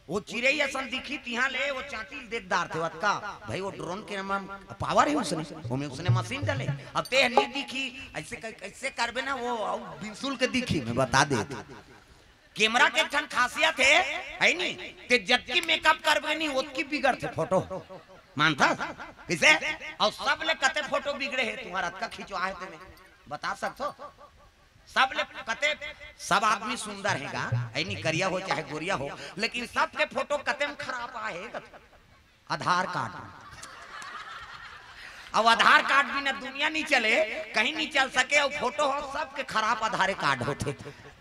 वो चिरई असन दिखी तिहां ले, वो चांटी ल देख डारथे, अतका। भाई, वो drone के नाम power है उसने, ओमे उसने मशीन डाले। अब ते नहीं दिखी, ऐसे कै-, कैसे करबे ना, वो अउ बिनसुल के दिखी, मैं बता दे। कैमरा के एक ठन खासियत है, है नी? ते जतकी makeup करबे नहीं, ओतकी बिगड़थे फोटो। मानथा? किसे? अउ सब ले कते फोटो बिगड़े है तुम्हारा, अतका खिंचवा है तेने। बता सकथो? सब ले कते, सब आदमी सुंदर है गा, है नी? करिया हो चाहे गोरिया हो, लेकिन सबके फोटो कते में खराब आए है, कते? आधार कार्ड। अब आधार कार्ड बिना दुनिया नहीं चले, कहीं नहीं चल सके। और फोटो हो सबके खराब आधार कार्ड होथे।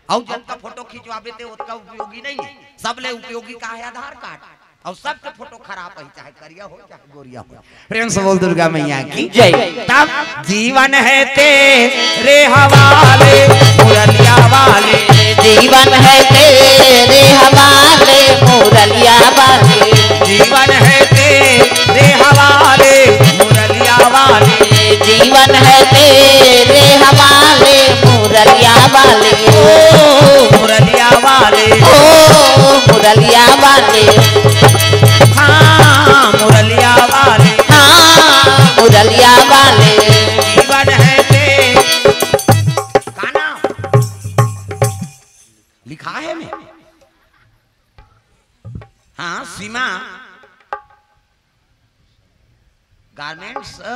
और जतका फोटो खिंचवाबे ते ओतका उपयोगी नहीं है। सब ले उपयोगी का है आधार कार्ड। और सबके फोटो खराब है, चाहे करिया हो चाहे गोरिया हो। प्रेम से बोल दुर्गा मैया की जय। तब जीवन है तेरे हवाले, मुरलिया वाले। जीवन है तेरे हवाले, मुरलिया वाले। जीवन है तेरे हवाले, मुरलिया वाले। जीवन है तेरे हवाले, मुरलिया वाले। ओ मुरलिया वाले। ओ मुरलिया वाले। हाँ मुरलिया वाले। हाँ मुरलिया वाले। जीवन है तेरे, का नाम लिखा है में? हाँ, सीमा गारमेंट्स, अ,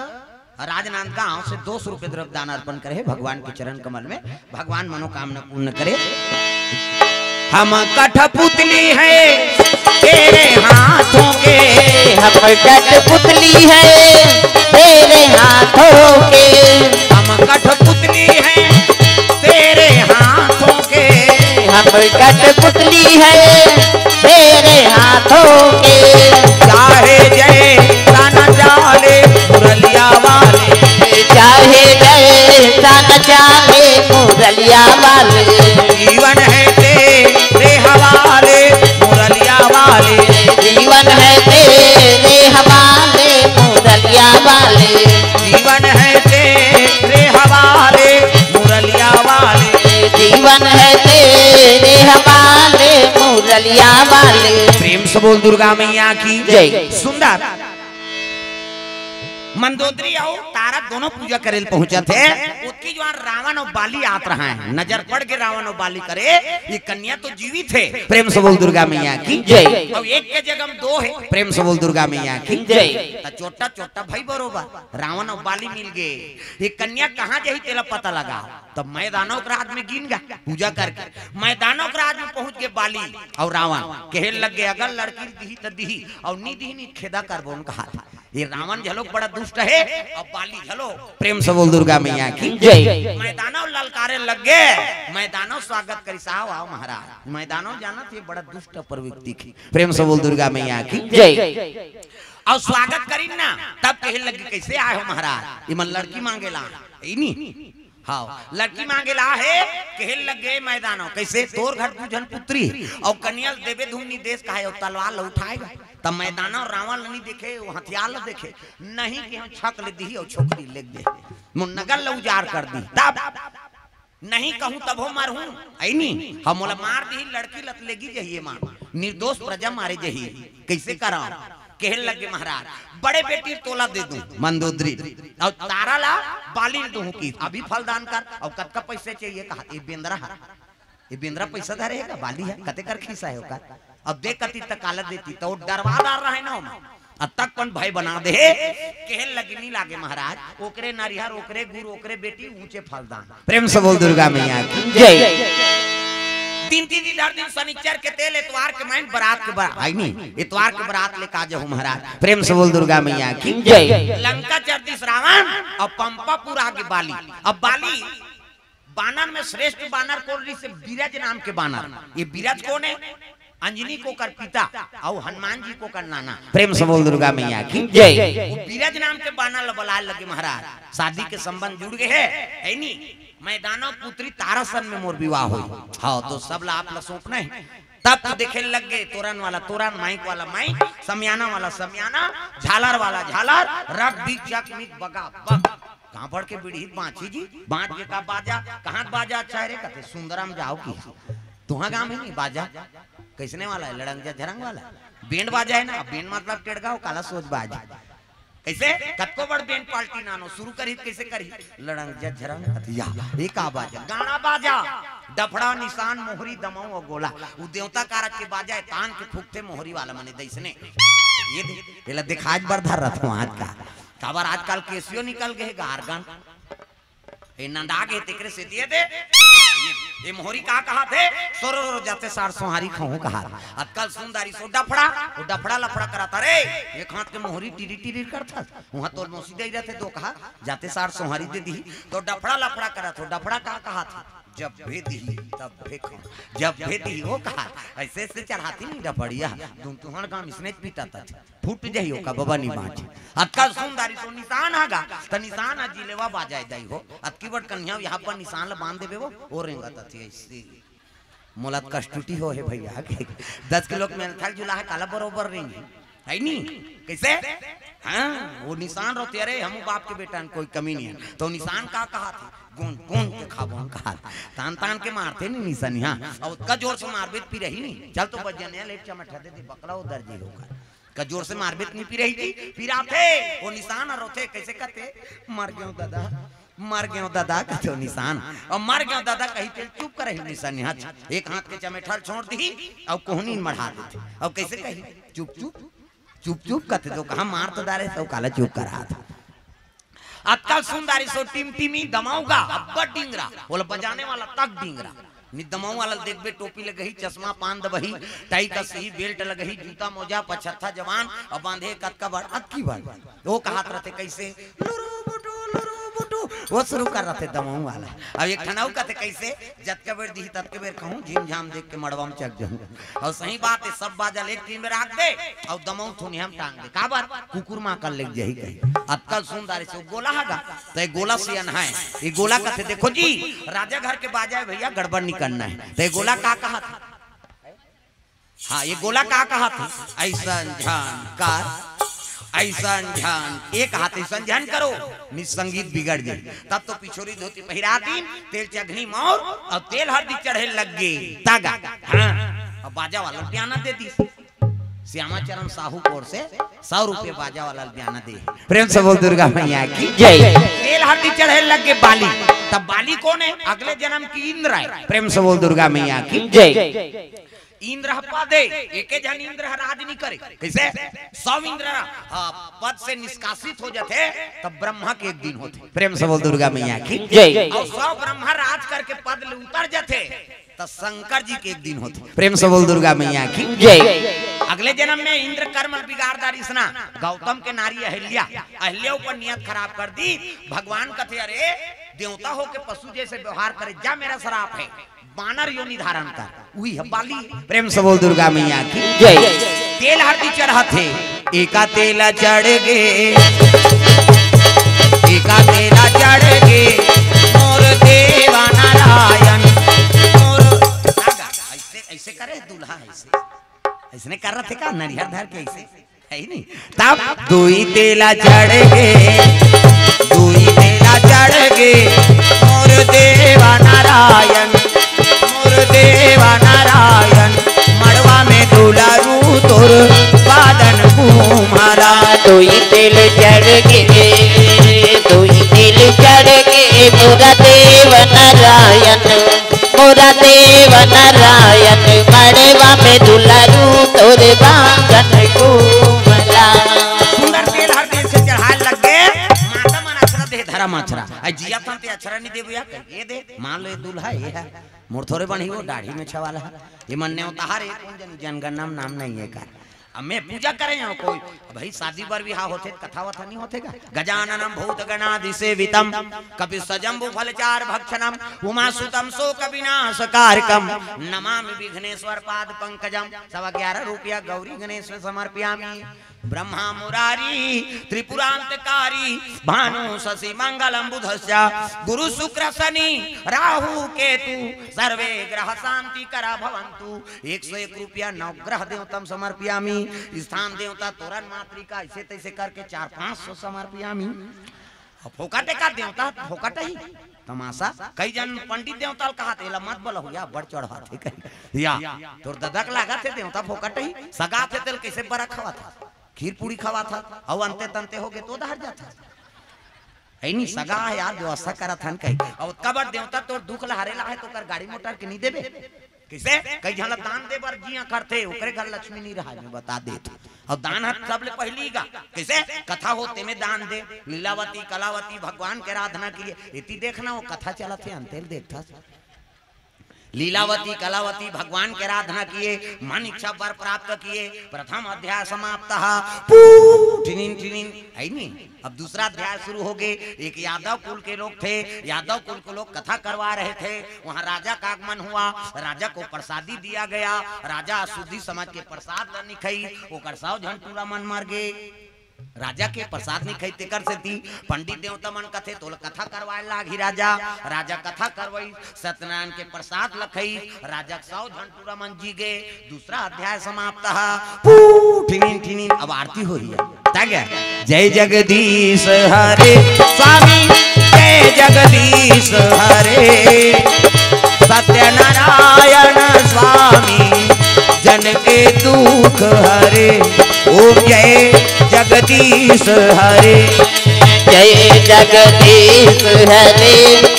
राजनांदगांव से दो सौ रुपए द्रव्य दान अर्पण करे हे भगवान के चरण कमल में। भगवान मनोकामना पूर्ण करे। हम कठपुतली है तेरे हाथों के। हम कठपुतली है तेरे हाथों के। हम कठपुतली है तेरे हाथों के। हम कठपुतली है तेरे हाथों के। चाहे जैसा न चाले मुरलिया वाले। चाहे जैसा न चाले मुरलिया वाले। जीवन है तेरे हवाले मुरलिया वाले। जीवन है तेरे हवाले मुरलिया वाले। जीवन है तेरे हवाले मुरलिया वाले। जीवन है तेरे हवाले मुरलिया वाले। प्रेम से बोल दुर्गा मैया की जय। सुंदर। मंदोदरी अउ तारा दोनों पूजा करे ल पहुंचत हे। ओतकी जुवार रावण अउ बाली आत रहा हे। नजर पड़ गे रावण अउ बाली करे, ये कन्या तो जीवित हे। प्रेम से बोल दुर्गा मैया की जय। अउ एक के जगह म दो हे। प्रेम से बोल दुर्गा मैया की जय। त चोट्टा चोट्टा भई बरोबर रावण अउ बाली मिल गे। ये कन्या कहां जाही तेला पता लगा। तब मैदानव के राज में गिन गा पूजा करके। मैदानव के राज में पहुंच गे बाली अउ रावण। कहे लग गे, अगर लड़की दिही त दिही, अउ नी दिही नी खेदा करबो न कहा। ये रावण झलोक बड़ा दुष्ट हे अउ बाली झलोक। प्रेम से बोल दुर्गा मैया की जय। मैदानव ललकारे लग गे। मैदानव स्वागत करिस, आओ आओ महाराज। मैदानव जानत हे बड़ा दुष्ट अपर व्यक्ति के। प्रेम से बोल दुर्गा मैया की जय। अउ स्वागत करिन ना, तब कहे लग गे, कैसे आए हो महाराज? ये मन लड़की मांगे ला, ई नी। हाँ, लड़की मांगे ला हे। कहे लग गे मैदानव, कैसे तोर घर दू झन पुत्री अउ कन्या ल देबे धुन नी देस कहा हे, अउ तलवार ल उठाएगा। तब मैदानव रावण ल नी देखे, वो हथियार ल देखे, नहीं कि हम छक ले दिही अउ छोकरी लेग दे, मोर नगर ल उजार कर दी। तब नहीं कहूं तभो मरहूं, अई नी, हम मोला मार दिही, लड़की ल त लेगी जहिए मां, निर्दोष प्रजा मारे जही, कैसे करां? कहे लग गे महाराज, बड़े बेटी तोला दे दूं मंदोदरी, अउ तारा ला बाली ल दूं कि अभी फलदान कर, अउ कतका पैसे चाहिए कहा, ये बेंदरा हे, ये बेंदरा पैसा धरे हे का, बाली हे, कते कर खीसा हे ओकर, अब दे कती त काला देती, त वो डरवा डार रहा हे ना ओमा, अतक कन भय बना दे हे। कहे लग गे नी लागे महाराज, ओकरे नरिहर, ओकरे गुर, ओकरे बेटी, ऊंचे फलदान। प्रेम से बोल दुर्गा मैया की जय। दिन तीन दिन हर दिन शनिचर के तेल, एतवार के माइन बरात के बरात, आई नी, एतवार के बरात लेके आ जाहू महाराज। प्रेम से बोल दुर्गा मैया की जय। लंका चर दिस रावण अउ पंपापुर आ गे बाली। अब बाली बानर में श्रेष्ठ बानर कोन रिहिसे? बिरज नाम के बानर। ये बिरज कोन हे? अंजनी के ओकर पिता अउ हनुमान जी के ओकर नाना। प्रेम से बोल दुर्गा मैया की जय। वो बिरज नाम के बानर ल बलाए लगे महाराज, शादी के संबंध जुड़ गे हे, अई नी? मैदानव पुत्री तारासन में मोर विवाह होही। हाँ, त सब ला आप ला सौंपना हे। तब तो देखे लग गे तोरन वाला तोरन, माइक वाला माइक, समियाना वाला समियाना, झालर वाला झालर, रग बिग जग मिग बगा बग। कहां पड़ के बिड़हित बांची जी, बांच गे का बाजा, कहां के बाजा अच्छा हे रे? कथे सुंदरम जाओ की। तुहां गांव में नी बाजा, कइसने वाला हे? लड़ंग झरंग वाला बेंड बाजा हे ना। बेंड मतलब टेड़गा हो, काला सोज बाज। कइसे? कतको बड़ बेंड पार्टी नानो शुरू करही त कइसे करही? लड़ंग झरंग कथे या, ये का बाजा? गाड़ा बाजा, डफड़ा, निसान, मोहरी, दमऊ अउ गोला। वो देवता कारज के बाजा हे, तान के फूकथे मोहरी वाला मने दइसने। ये दे, एला दिखाज बर धर रहा था आज का। काबर आजकल केसियो निकल गे हे, गारगन। ए नंदा गे तेकरे से दिए दे। ए मोहरी का कहा थे? सोरो रो जाते सार सोहारी खाऊं कहा। अतकल सुंदरी सो डफड़ा, वो डफड़ा लफड़ा करा था रे। एक हाथ के मोहरी टिरी टिरी करता। वहां तो मौसी दे रहे थे दो कहा, जाते सार सोहारी दे दी। तो डफड़ा लफड़ा करा था, डफड़ा का कहा था? जब भे दी, तब भे खाऊं। जब भे दी, वो कहा, ऐसे ऐसे चढ़ाती नहीं डफड़िया। तुम तुहर गांव इसने पीटा था। फूट जाही ओका बबा नी बांचे। अतका सुंदरी सो निशान आगा, त निशान आ जिलेवा बाजाय दाई हो। अतकी बड़ कन्हैया यहाँ पर निशान ल बांध देबे वो, ओ रेंगत अथी ऐसे। मोला त कष्टुटी हो हे भैया, के दस किलो के मेंथल जुला हे, काला बरोबर रेंगी। है नी? कैसे? हाँ, वो निशान रोते, अरे, हम बाप के बेटा न कोई कमी नहीं है। तो निशान का कहा थे? गोंद, गोंद के खा, गोंद कहा। तान, तान के मारते नहीं निशान, हाँ। और उतका जोर से मारबे त पिरही नहीं। चल तो बजनिया ले चमटा दे, बकला उधर जी होकर। का जोर से मारबे त नी पिरही जी, पिराथे, वो निशान ह रोथे, कैसे कथे, "मर गेंव ददा, मर गेंव ददा," कथे वो निशान। अउ "मर गेंव ददा" कही तेल चुप करही निशान, हाथ, एक हाथ के चमेठा ल छोड़ दिही, अउ कोहनी ल मढ़ा देथे। अउ कैसे कही, "चुप, चुप, चुप, चुप," कथे तो कहा, "मार तो डारे, तो काला चुप करा था।" अतका सुंदरी सो टिमटिमी दमाऊ गा, अब्बड़ डिंगरा, ओला बजाने वाला तक डिंगरा। नि दमाऊ वाला ल देखबे, टोपी लगही, चश्मा पान दबही, टाई कसही, बेल्ट लगही, जूता मोजा, पछत्था जवान, अउ बांधे कतका बड़, अतकी बड़। वो कहत रथे कैसे, "लुरु बुटु, लुरु बुटु," वो शुरू कर रथे दमाऊ वाला। अब एक ठन अउ कथे कैसे, "जतके बेर दिही ततके बेर कहूं, झिम झाम देख के मड़वा म चक जाहूं।" अउ सही बात हे, सब बाजा ल एक टीम में राख दे, अउ दमाऊ थुनिया म टांग दे। काबर? कुकुर मां कल लेग जाही कही। अतका सुंदरी सो गोला हगा, त ये गोला से अनहाय। ये गोला कथे, "देखो जी, राजा घर के बाजा हे भैया, गड़बड़ नी करना हे।" त ये गोला का कहा था? हाँ, ये गोला का कहा था? "ऐसन झन कर, ऐसन झन," ये कहा था, "ऐसन झन करो, नि संगीत बिगड़ जाही।" तब तो पिछोरी धोती पहिरा दिन, तेल चघनी मौर, अउ तेल हरदी चढ़े लग गे। तागा। हाँ, अब बाजा वाला ल पियाना दे दी। श्यामा चरण साहू कोर से सौ रुपये बाजा वाला ल बयाना दे। प्रेम से बोल दुर्गा मैया की जय। तेल हरदी चढ़े लग गे बाली, तब बाली कोन हे? अगले जन्म के इंद्र हे। प्रेम से बोल दुर्गा मैया की जय। इंद्र ह पद हे, एके झन इंद्र ह राज नहीं करे। कइसे? सौ इंद्र ह पद से निष्कासित हो जाथे, तब ब्रह्मा के एक दिन होथे। प्रेम से बोल दुर्गा मैया की जय। अउ सौ ब्रह्मा राज करके पद ले उतर जाथे, त शंकर जी के एक दिन होथे। प्रेम से बोल दुर्गा मैया की जय। अगले जन्म में इंद्र कर्म बिगाड़ डारिस ना, गौतम के नारी अहिल्या, अहिल्या ऊपर नियत खराब कर दी। भगवान कथे, अरे देवता होके पशु जैसे व्यवहार करे, जा, मेरा श्राप है, बानर योनि धारण कर। उही ह बाली। प्रेम से बोल दुर्गा मैया की जय। तेल हरदी चढ़ाथे, एका तेल चढ़ गे, एका तेल चढ़ गे, मोर देवा नारायण, मोर। ऐसे, ऐसे करे दूल्हा, ऐसे, ऐसने कर रहे थे का, नरिहर धर के ऐसे, है ही नहीं। तब दुई तेला चढ़ गे, दुई तेला चढ़ गे, मोर देवा नारायण, मोर देवा नारायण, मड़वा में दुलारू तोर बादन घूमला। दुई तेल चढ़ गे, दुई तेल चढ़ गे, मोरा देव नारायण, मोरा देव नारायण, मड़वा में दुलारू तोर बादन घूमला। सुंदर तेल हर देश से चढ़ाए लग गे, माता मन अक्षरा दे धरा माछरा। आई जिया तन ते अक्षरा नहीं देबो या, ये दे, मान लो ये दूल्हा ये है। मोर थोरे बनी वो दाढ़ी में छवाला है। ये मन नेवताहार है, कौन जन, जनगणना में नाम नहीं है कर। अब मैं पूजा करे हूँ कोई, भाई शादी बर बिहाव होथे, कथा वथा नहीं होथे का? गजाननम भूत गणादिसेवितम, कपि सजम्बु फल चार भक्षणम, उमा सुतम शोक विनाश कारकम, नमामि विघ्नेश्वर पाद पंकजम। सवा ग्यारह रुपया गौरी गणेश में समर्पयामी। ब्रह्मा मुरारी त्रिपुरांतकारी, भानु शशि मंगलम बुधस्या, गुरु शुक्र शनि राहु केतु, सर्वे ग्रह शांति करा भवंतु। एक सौ एक रुपया नवग्रह देवतम समर्पयामी। स्थान देवता तोरन मातृका, ऐसे तैसे करके चार पाँच सौ समर्पयामी। अब फोकट का देवता, फोकट ही तमाशा। कई जन पंडित देवता ल कहा, तेला मत बोला हो या, बड़ चढ़वा थे कहीं या। तोर ददक लागत है देवता फोकट ही, सगा थे तेल कैसे बरा खवा था, खीर पूरी खवा था, अउ अंते तंते हो गए तो दहर जाता। है नहीं, सगा है यार, व्यवस्था करा था कहीं। अउ कबर देवता तोर दुख लहरे ला है तो कर गाड़ी मोटर के नहीं देबे। कइसे? कई झन ला दान दे बर जिया करथे, ओकरे घर लक्ष्मी नहीं रहा, मैं बता देत हूँ। अउ दान ह सबले पहिली गा। कइसे? कथा होथे में दान दे, लीलावती कलावती भगवान के आराधना किए। एती देखना वो कथा चलत हे, अंतेल देखथस। लीलावती कलावती भगवान के आराधना किए, मन इच्छा वर प्राप्त किए, प्रथम अध्याय समाप्त। पू, टिनिन टिनिन, है नहीं? अब दूसरा अध्याय शुरू हो गए। एक यादव कुल के लोग थे, यादव कुल के लोग कथा करवा रहे थे। वहां राजा का आगमन हुआ, राजा को प्रसादी दिया गया। राजा अशुद्धि समझ के प्रसाद ल निखई, ओकर सौ झन टूरा मन मर गए। राजा के प्रसाद निखई, तेकर सेती पंडित देवता मन कथे, "तोला कथा करवाए लागही राजा।" राजा कथा करवई, सत्यनारायण के प्रसाद ल खई, राजा के सौ झन टूरा मन जी गए। दूसरा अध्याय समाप्त। पू, ठिनिन ठिनिन, अब आरती होही। ता क्या? जय जगदीश हरे स्वामी, जय जगदीश हरे, सत्यनारायण स्वामी, जन के दुख हरे। ओम जय जगदीश हरे। जय जगदीश हरे,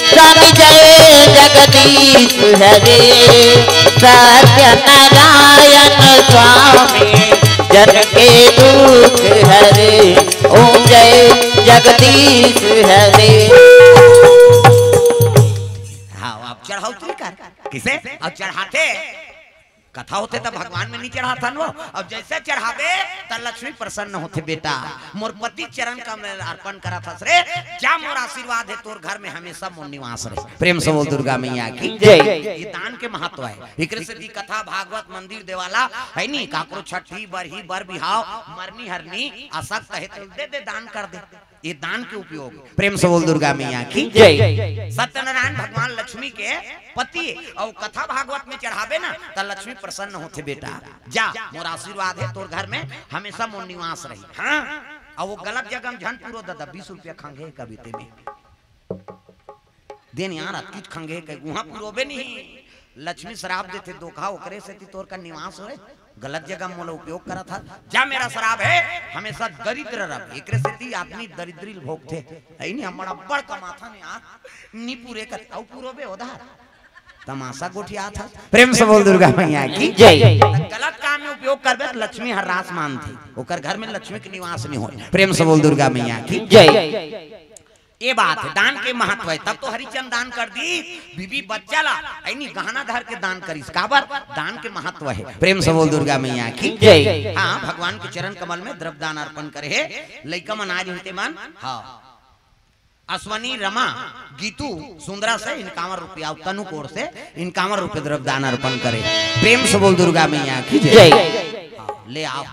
स्वामी जय जगदीश हरे, सत्यनारायण स्वामी जन के दुख हरे। ओम जय जगदीश हरे। हाँ, अब चढ़ाओ तुम कर। किसे? अब चढ़ाते कथा होथे त भगवान में नहीं चढ़ाथन वो, अउ जैसे चढ़ाबे त लक्ष्मी प्रसन्न होथे। बेटा, मोर पति चरण कमल अर्पण करथस रे, जा मोर आशीर्वाद हे तोर घर में हमेशा मोर निवास रहे। प्रेम से बोल दुर्गा मैया की जय। ये दान के महत्व है। एकरे सेती कथा भागवत मंदिर देवाला है नी, काकरो छठी बरही बर बिहाव मरनी हरनी आसक्त है तो दे दे, दान कर दे। ये दान के उपयोग। प्रेम से बोल दुर्गा मैया की जय। सत्यनारायण भगवान लक्ष्मी के पति, अउ कथा भागवत में चढ़ाबे ना त लक्ष्मी प्रसन्न होथे। बेटा जा, मोर आशीर्वाद है तोर घर में हमेशा मोर निवास रही। हाँ, अउ वो गलत जगह में झन पूरो दादा, बीस रुपया खंगे कभी ते में देन यार, अतकीच खंगे कहीं उहाँ पुरोबे नहीं। लक्ष्मी श्राप देथे, धोखा ओकरे सेती तोर का निवास होए। गलत जगह मोला उपयोग करत हस। जा, मेरा श्राप हे, हमेशा दरिद्र रह। एकरे सेती आदमी दरिद्री ल भोगथे। अइ नहीं, हमन अब्बड़ कमाथन यार, नी पूरे कर, अउ पूरो बे उधार। तमाशा गोठियात हस। प्रेम से बोल दुर्गा मैया की जय। गलत काम में उपयोग करबे त लक्ष्मी हरास मानथे, ओकर घर में लक्ष्मी के निवास नहीं होय। प्रेम से बोल दुर्गा मैया की जय। ये बात है, दान के महत्व है। तब तो हरिचंद दान कर दी, बीबी बच्चा ला, अइ नहीं, गहना धर के दान करिस। काबर? दान के महत्व है। प्रेम से बोल दुर्गा मैया की जय। हाँ, भगवान के चरण कमल में द्रव्य दान अर्पण करे हे। लइका मन आज होते मन, हाँ, अश्वनी, रमा, गीतू, सुंदरा से इनकावन रुपया, तनु कोर से इनकावन रुपये द्रव्य दान अर्पण करे। प्रेम से बोल दुर्गा मैया की जय। जय। हाँ, ले आओ।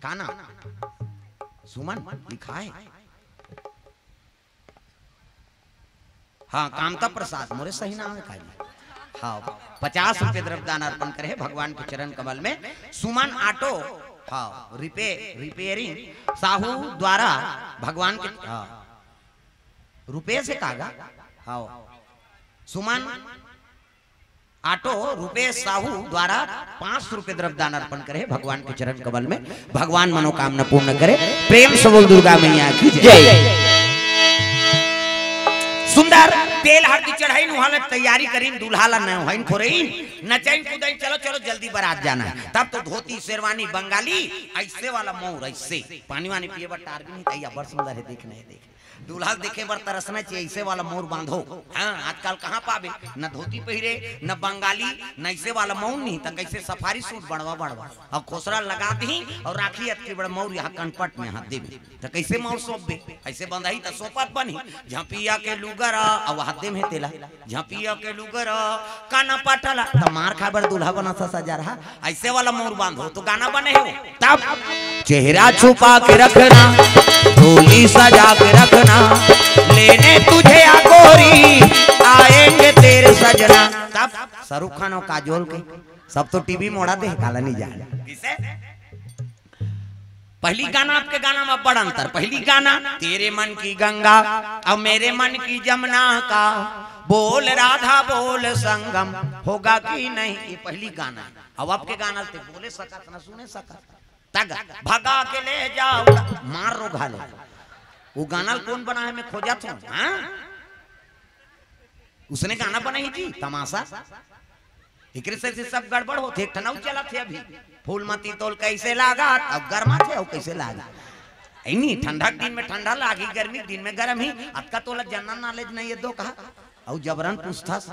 का नाम? सुमन लिखा है। हाँ, कामता प्रसाद, मोरे सही नाम है काजी। हाँ, पचास रुपये द्रव्य दान अर्पण करे हे भगवान के चरण कमल में। सुमन ऑटो, हाँ, रिपे-, रिपेयरिंग साहू द्वारा भगवान के, हाँ, रुपये से कागा, हाँ, सुमन ऑटो रुपेश साहू द्वारा पाँच सौ रुपये द्रव्य दान अर्पण करे हे भगवान के चरण कमल में। भगवान मनोकामना पूर्ण करे। प्रेम से बोल दुर्गा मैया की जय। जय। सुंदर तेल हरदी चढ़ाइन, उहाँ ले तैयारी करिन, दूल्हा ला नहवाइन खोरइन, नचाइन कूदाइन, चलो चलो जल्दी बारात जाना है। तब तो धोती शेरवानी बंगाली, ऐसे वाला मौर, ऐसे पानी वानी पिए बर टार भी नहीं, तैया बड़ सुंदर है, देख नहीं देख। दूल्हा देखे बर तरसना चाहिए, ऐसे वाला मौर बांधो। हाँ, आजकल कहाँ पाबे, न धोती पहिरे, न बंगाली, न ऐसे वाला मौर नहीं, त कैसे सफारी सूट बड़वा बड़वा, अब खोसरा लगा दी और राखी अतकी बड़ मौर यहाँ कनपट में हाथ देबे, त कैसे मौर सौंपबे? ऐसे बंधाई त सौंपत बनी, झपिया के लुगरा, अब हाथ दे में तेला, झपिया के लुगरा, काना पाटला, त मार खाए बर दूल्हा बना सा सजा रहा। ऐसे वाला मौर बांधो तो गाना बने हो। तब चेहरा छुपा के रखना, डोली सजा के रखना, लेने तुझे आ गोरी, आएंगे तेरे सजना। तब शाहरुख खान और काजोल के सब तो टीवी मोड़ा दे, काला नहीं जाने। किसे? पहली गाना, आपके गाना में बड़ अंतर। पहली गाना, तेरे मन की गंगा, अब मेरे मन की जमुना का, बोल राधा बोल संगम होगा कि नहीं, ये पहली गाना है। अब आपके गाना ते बोले सकत ना सुने सकत। तग भगा के ले जाओ, मार रो घाले। वो गाना कौन बना है, मैं खोजत हूँ। हाँ, उसने गाना बनाई जी, तमाशा। एकरे से, से सब गड़बड़ होथे। एक ठन अउ चलत हे अभी, फूलमती तोल कैसे लागत, अब गरमा थे, अब कैसे लागत। ऐनी ठंडा के दिन में ठंडा लागी, गर्मी के दिन में गरम ही। अतका तोला जनरल नॉलेज नहीं है दो कहा, अउ जबरन पूछथस।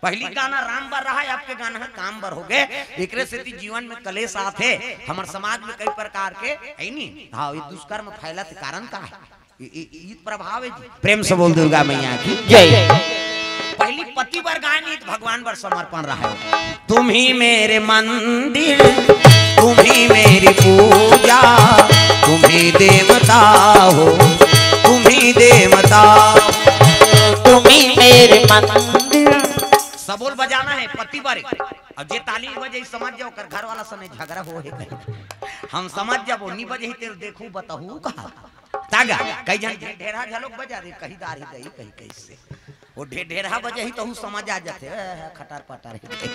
पहली गाना राम बर रहा है, आपके गाना है काम बर हो गए। एकरे सेती जीवन में कलेश आथे, हमर समाज में कई प्रकार के, ऐनी, हाँ, ये दुष्कर्म फैलत कारण का है? इ-, इ-, इ प्रभाव है जी। प्रेम से बोल दुर्गा मैया की जय। पहली पति बर गाय नहीं तो भगवान बर समर्पण रहा है। तुम ही मेरे मंदिर, तुम ही मेरी पूजा, तुम ही देवता हो, तुम ही देवता। तुम ही मेरे मंदिर। सबोल बजाना है पति बर। अब जे ताली बजे समझ जाओ, कर घर वाला सने झगड़ा हो है कहीं। हम समझ जाबो, नी बजे तेरे देखू बताहू कहा। तागा, कई झन ढेढेरा झलोक बजा रे, कहीं दारी दई, कहीं कैसे। वो ढेढेरा बजे ही तो हूँ समझ आ जाते, ए, खटर पटर ही।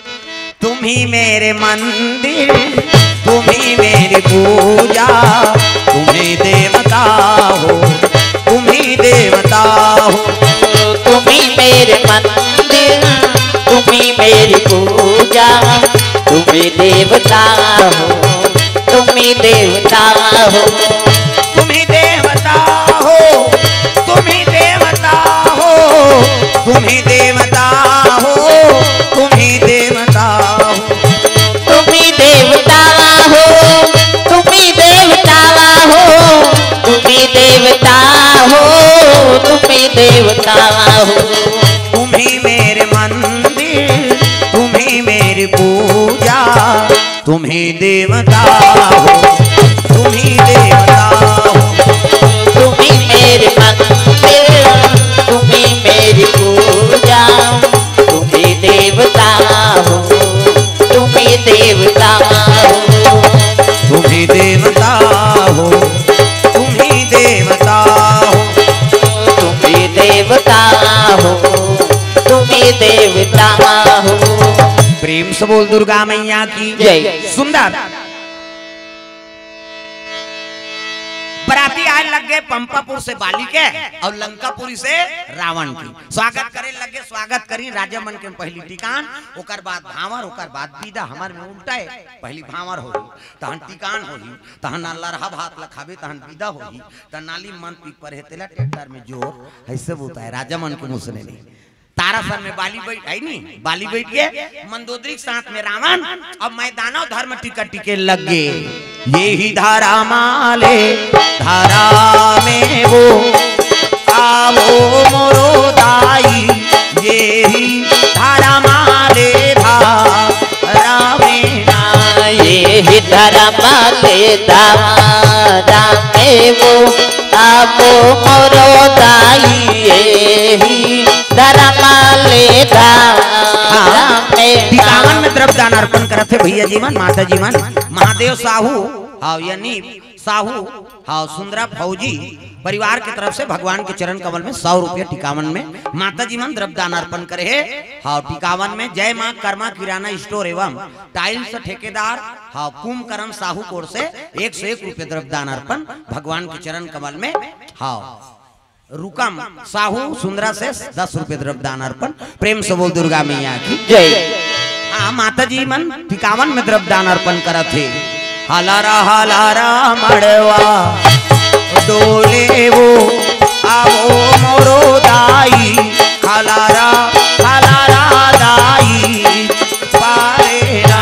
तुम ही मेरे मंदिर, तुम ही मेरी पूजा, तुम ही देवता हो, तुम ही देवता हो। तुम ही मेरे मंदिर, तुम ही मेरी पूजा, तुम ही देवता हो, तुम ही देवता हो। तुम ही देवता हो, तुम ही देवता हो, तुम ही देवता हो, तुम ही देवता हो। तुम ही देवता हो, तुम ही देवता हो, तुम ही देवता हो, तुम ही देवता हो। तुम ही मेरे मंदिर, तुम ही मेरी पूजा, तुम ही देवता हो, तुम ही देवता हो। तुम ही मेरे मंदिर, तुम ही मेरी पूजा, तुम ही देवता हो, तुम ही देवता हो। तुम ही देवता हो, तुम ही देवता हो। तुम ही देवता हो, तुम ही देवता हो। प्रेम से बोल दुर्गा मैया की जय। सुंदर। बराती आए लग गए पंपापुर से बाली के और लंकापुरी से रावण की। स्वागत करे लग गए, स्वागत करी राजा मन के पहली टिकान, ओकर बाद भांवर, ओकर बाद विदा। हमर में उल्टा है, पहली भांवर होही, तहन टिकान होही, तहन ना लरहा भात ल खाबे, तहन विदा होही, त नाली मन पीक पर हे, तेला ट्रैक्टर में जोर, ऐसे बोलता है राजा मन के मुँह से नहीं। तारासन में बाली बैठ, है नी, बाली बैठ के मंदोदरी के साथ में रावण। अब मैदानव धर्म टिका टिके लग गए। ये ही धारा माले धारा में वो आवो मोरो दाई, ये ही धारा माले धारा में ना। ये ही धर्म ले धारा में वो आवो मोरो दाई, ये ही धर्म ले धारा हाँ, में ना। टिकावन में द्रव्य दान अर्पण करत हे भैया जी मन, माता जी मन। महादेव साहू, हाँ, यानी साहू, हाँ, सुंदरा फौजी परिवार के तरफ से भगवान के चरण कमल में सौ रुपया टिकावन में माता जी मन द्रव्य दान अर्पण करे हे। हाँ, टिकावन में जय माँ कर्मा किराना स्टोर एवं टाइल्स ठेकेदार, हाँ, कुंभकर्ण साहू कोर से एक सौ एक रुपये द्रव्य दान अर्पण भगवान के चरण कमल में। हाँ, रुकम साहू सुंदरा से दस रुपये द्रव्य दान अर्पण। प्रेम से बोल दुर्गा मैया की जय। हाँ, माता जी मन टिकावन में द्रव्य दान अर्पण करत हे। हलारा हलारा मड़वा डोले वो आवो मोरो दाई, हलारा हलारा दाई पारे ना।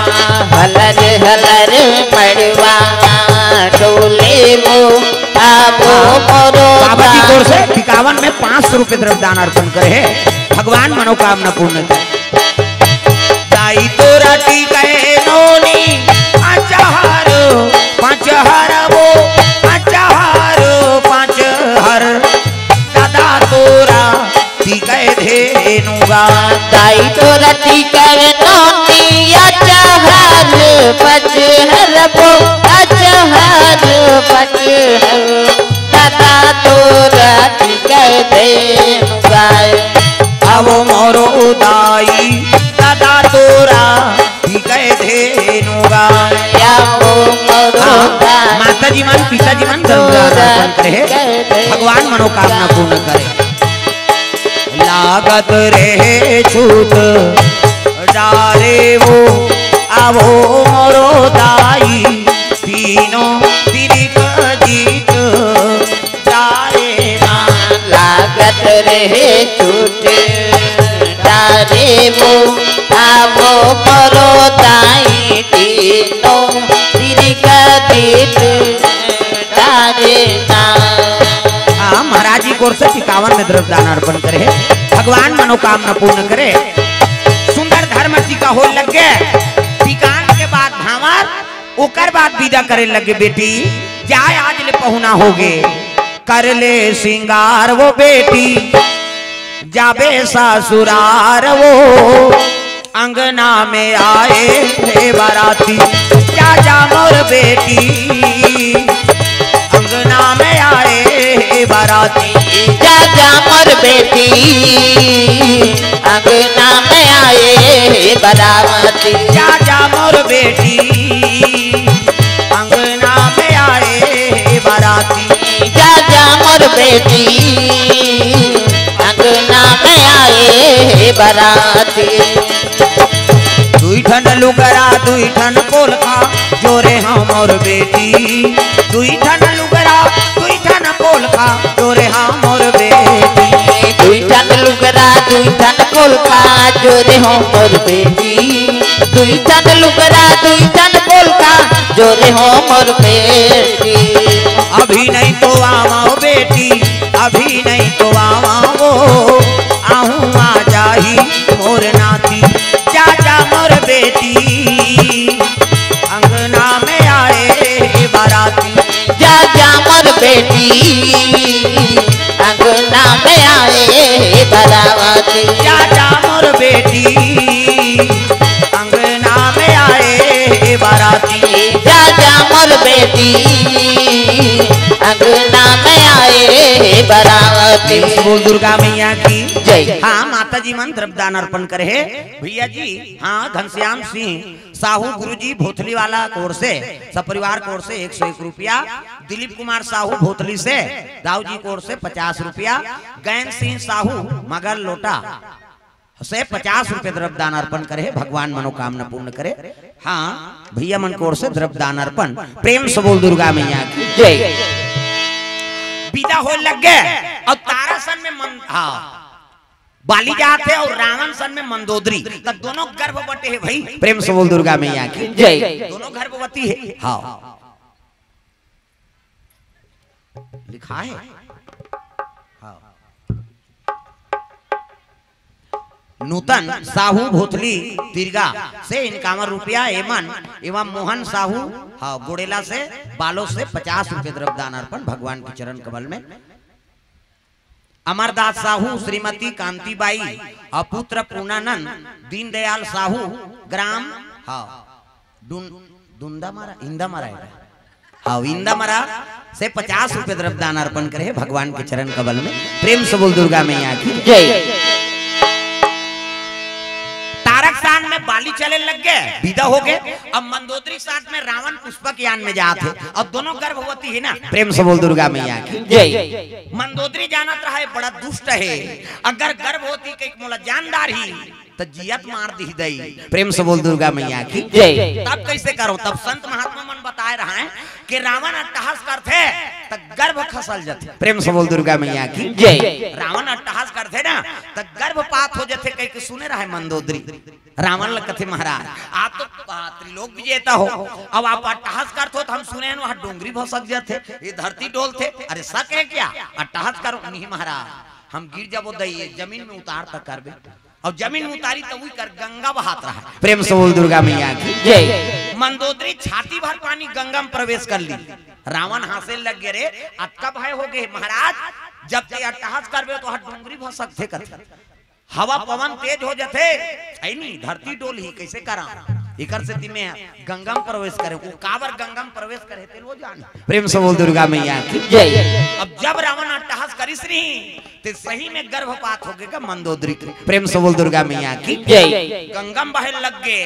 हलर हलर मड़वा डोले वो आवो मोरो बाबा जी दाई। कोर से टिकावन में पाँच सौ रुपये द्रव्य दान अर्पण करे हे, भगवान मनोकामना पूर्ण करे। दाई तोरा टिके नोनी अचहर पचहर वो अचहर पचहर दादा तोरा टिके धेनु गा। दाई तोरा टिके नोनी अचहर पचहर वो अचहर पचहर दादा तोरा टिके धेनु गाय। अब मोरो दाई दादा तोरा टिके धेनु गाय। अब मोरो हाँ, दाई माता जी मन, पिता जी मन, तोरा धर्मदान अर्पण करे हे। टिके धेनु भगवान मनोकामना पूर्ण करे। लागत रहे छूट डारे वो, आवो मोरो दाई, तीनों तिरिक जीत डारे ना। लागत रहे छूट डारे वो, आवो मोरो दाई, तीनों तिरिक जीत डारे ना। हाँ, महाराज जी कोर से टिकावन में द्रव्य दान अर्पण करे हे, भगवान मनोकामना पूर्ण करे। सुंदर धर्म टीका हो लग गए। टिकान के बाद भांवर, ओकर बाद विदा करे लगे बेटी, जाए आज ले पहुना होगे, कर ले श्रृंगार वो बेटी, जाबे ससुरार वो। अंगना में आए हे बाराती, जा जा मोर बेटी। अंगना में आए हे बाराती, जा जा मोर बेटी। अंगना में आए हे बाराती, जा जा मोर बेटी। अंगना में आए हे बाराती, जा जा मोर बेटी। अंगना में आए हे बाराती। दुई ठन लुगरा, दुई ठन पोलखा, जोरे हमर बेटी। दुई ठन लुगरा, दुई ठन पोलखा, जोरे हमर बेटी। दुई ठन लुगरा, दुई ठन पोलखा, जोरे हमर बेटी। दुई ठन लुगरा, दुई ठन पोलखा, जोरे हमर बेटी। अभी नहीं तो आवा बेटी, अभी नहीं तो आवा वो, आहू आ जाही मोर नाती। जा जा मोर बेटी, अंगना में आए बाराती। जा जा मोर बेटी, अंगना में आए बाराती। जा जा मोर बेटी, अंगना में आए बाराती। जा जा मोर बेटी, अंगना में आए बाराती। प्रेम से बोल दुर्गा मैया की जय। हाँ, माता जी मन द्रव्य दान अर्पण करे हे भैया जी। हाँ, घनश्याम सिंह साहू गुरु जी भोथली वाला कोर से, सपरिवार कोर से एक सौ एक रुपया, दिलीप कुमार साहू भोथली से, दाऊ जी कोर से पचास रुपया, गैन सिंह साहू मगर लोटा से पचास रुपये द्रव्य दान अर्पण करे हे, भगवान मनोकामना पूर्ण करे। हाँ, भैया मन कोर से द्रव्य दान अर्पण। प्रेम से बोल दुर्गा मैया की जय। विदा होय लग गे अउ तारासन में मन, हाँ, बाली जात हे अउ रावणसन में मंदोदरी, त दोनों गर्भवती हे भाई। प्रेम से बोल दुर्गा मैया की जय। दोनों गर्भवती हे। हाँ, लिखा हे। हाँ। नूतन साहू भोथली तिरगा से इनकावन रुपया, एमन एवं मोहन साहू, हाँ, गोड़ेला से बालोद से पचास रुपये द्रव्य दान अर्पण भगवान के चरण कमल में। अमरदास साहू, श्रीमती कांतिबाई अउ पुत्र पूर्णानंद, दीनदयाल साहू, ग्राम, हाँ, डुन-, डुंडामरा, इंदामरा हे। हाँ, इंदामरा से पचास रुपये द्रव्य दान अर्पण करे हे भगवान के चरण कमल में। प्रेम से बोल दुर्गा मैया की जय। तारकसान में बाली चले लग गे, विदा हो गे। अब मंदोदरी साथ में रावण पुष्पक यान में जात हे, अब दोनों गर्भवती हे ना। प्रेम से बोल दुर्गा मैया की जय। मंदोदरी जानत रहा हे, बड़ा दुष्ट हे, अगर गर्भवती के मोला जान डारही, त जियत मार दिही दई। प्रेम से बोल दुर्गा मैया की जय। तब कैसे करो? तब संत महात्मा मन बताए रहे कि रावण अट्टहास करथे, त गर्भ खसल जथे। प्रेम से बोल दुर्गा मैया की जय। रावण अट्टहास करथे ना, त गर्भपात हो जथे, कह के सुने रहे मंदोदरी। रावण ल कथे, महाराज, आप तो, आ, त्रिलोक विजेता हो, अब आप अट्टहास करथो, त हम सुने हन, वहाँ डोंगरी भसक जथे, ये धरती डोलथे, अरे सक हे क्या? अट्टहास करो नहीं महाराज, हम गिर जाबो दई, ये जमीन में उतार त करबे। अउ जमीन में उतारी त उही कर गंगा बहात रहा। प्रेम से बोल दुर्गा मैया की जय। मंदोदरी छाती भर पानी गंगा में प्रवेश कर ली। रावण हाँसे लग गे, रे अतका भय हो गे महाराज, जब ते अट्टहास करबे त हर डोंगरी भसकथे कथे। हवा पवन तेज हो जथे, ऐ नी, धरती डोलही, कैसे करा? एकर सेती में गंगा में प्रवेश करे, वो काबर गंगा में प्रवेश करे, ते लो जान। प्रेम से बोल दुर्गा मैया की जय। अब जब रावण अट्टहास करिस रही, ते सही में गर्भपात हो गे का मंदोदरी के। प्रेम से बोल दुर्गा मैया की जय। गंगा में बहे लग गे।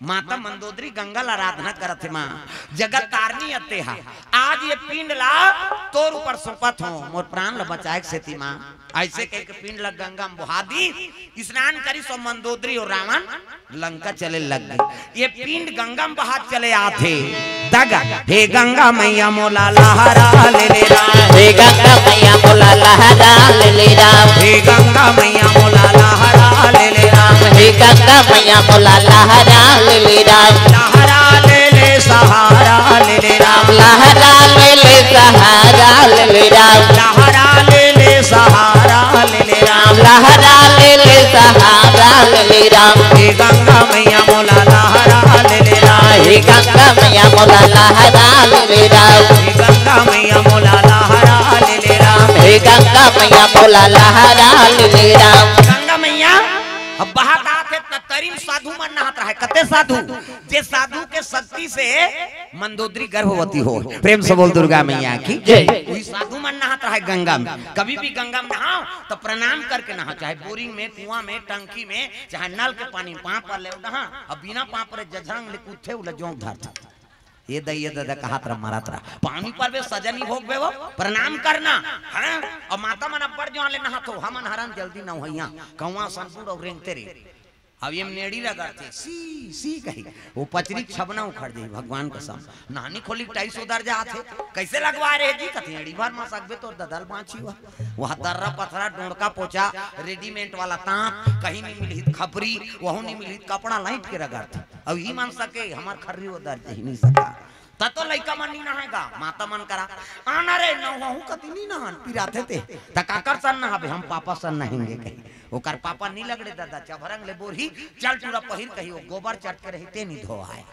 माता मंदोदरी गंगा ला आराधना करत हे, माँ जगत तारनी अते हा, आज ये पिंड ला तोर ऊपर सौंपत हो, मोर प्राण ला बचाए के सेती माँ। ऐसे कह के पिंड ला गंगा में बोहा दी, स्नान करिस अउ मंदोदरी अउ रावण लंका चले लग गे। ये पिंड गंगा में बहात चले आथे। तग हे गंगा मैया मोला लहरा ले ले राम। हे गंगा मैया मोला लहरा ले ले राम। हे गंगा मैया मोला लहरा ले ले राम। हे गंगा मैया मोला लहरा ले ले राम। लहरा ले ले सहारा ले ले राम। लहरा ले ले सहारा ले ले राम। लहरा ले ले सहारा ले ले राम। लहरा ले ले सहारा ले ले राम। हे गंगा मैया मोला लहरा ले ले राम। हे गंगा मैया मोला लहरा ले ले राम। हे गंगा मैया मोला लहरा ले ले राम। हे गंगा मैया मोला लहरा ले ले राम। गंगा मैया अब बहात आत हे, त तरी म साधु मन नहात रहे। कते साधु? जे साधु के शक्ति से मंदोदरी गर्भवती हो। प्रेम से बोल दुर्गा मैया की जय। वही साधु मन नहात रहे गंगा में। कभी भी गंगा में नहाओ तो प्रणाम करके नहाओ, चाहे बोरिंग में, कुआं में, टंकी में, चाहे नल के पानी में। पाँव पर ले उठा, अब बिना पाँव पर जझरंग ले कूदथे, उला जोंक धरथे। ये दई, ये ददा कहत रहा, मरत रहा। पानी पर बे सजा नहीं भोगबे वो, प्रणाम करना। हाँ? और माता मन अब्बड़ जोहां ले नहात हो, हमन हरन जल्दी नहइया। कौआ सनपुर और रेंगते रे। अब ये नेड़ी रगड़थे, सी, सी कही। वो पचरी छबना उखड़ जाई, भगवान कसम। नहानी खोली टाइस उधर जात हे। कैसे लगवाए रहे जी? कथे, एड़ी भर मा सकबे तोर ददल बाँची हुआ। वह दर्रा पथरा, डोंड़का पोचा, रेडीमेड वाला तांत, कहीं नहीं मिलही त खपरी, वहू नहीं मिलही त कपड़ा लाइट के रगड़थे। अब ही मन सके, हमर खर्री वो दर जही नहीं सका। त तो लइका मन नहीं नहाएगा, माता मन करा। आना रे, नहवाहू कति नहीं नहान, पिराथे ते। त काकर सन नहाबे, हम पापा सन नहेंगे कही। ओकर पापा नहीं लगड़े दादा, चभरंग ले बोरही, चल टूरा पहिर कही, वो गोबर चट के रही, ते नहीं धोआए।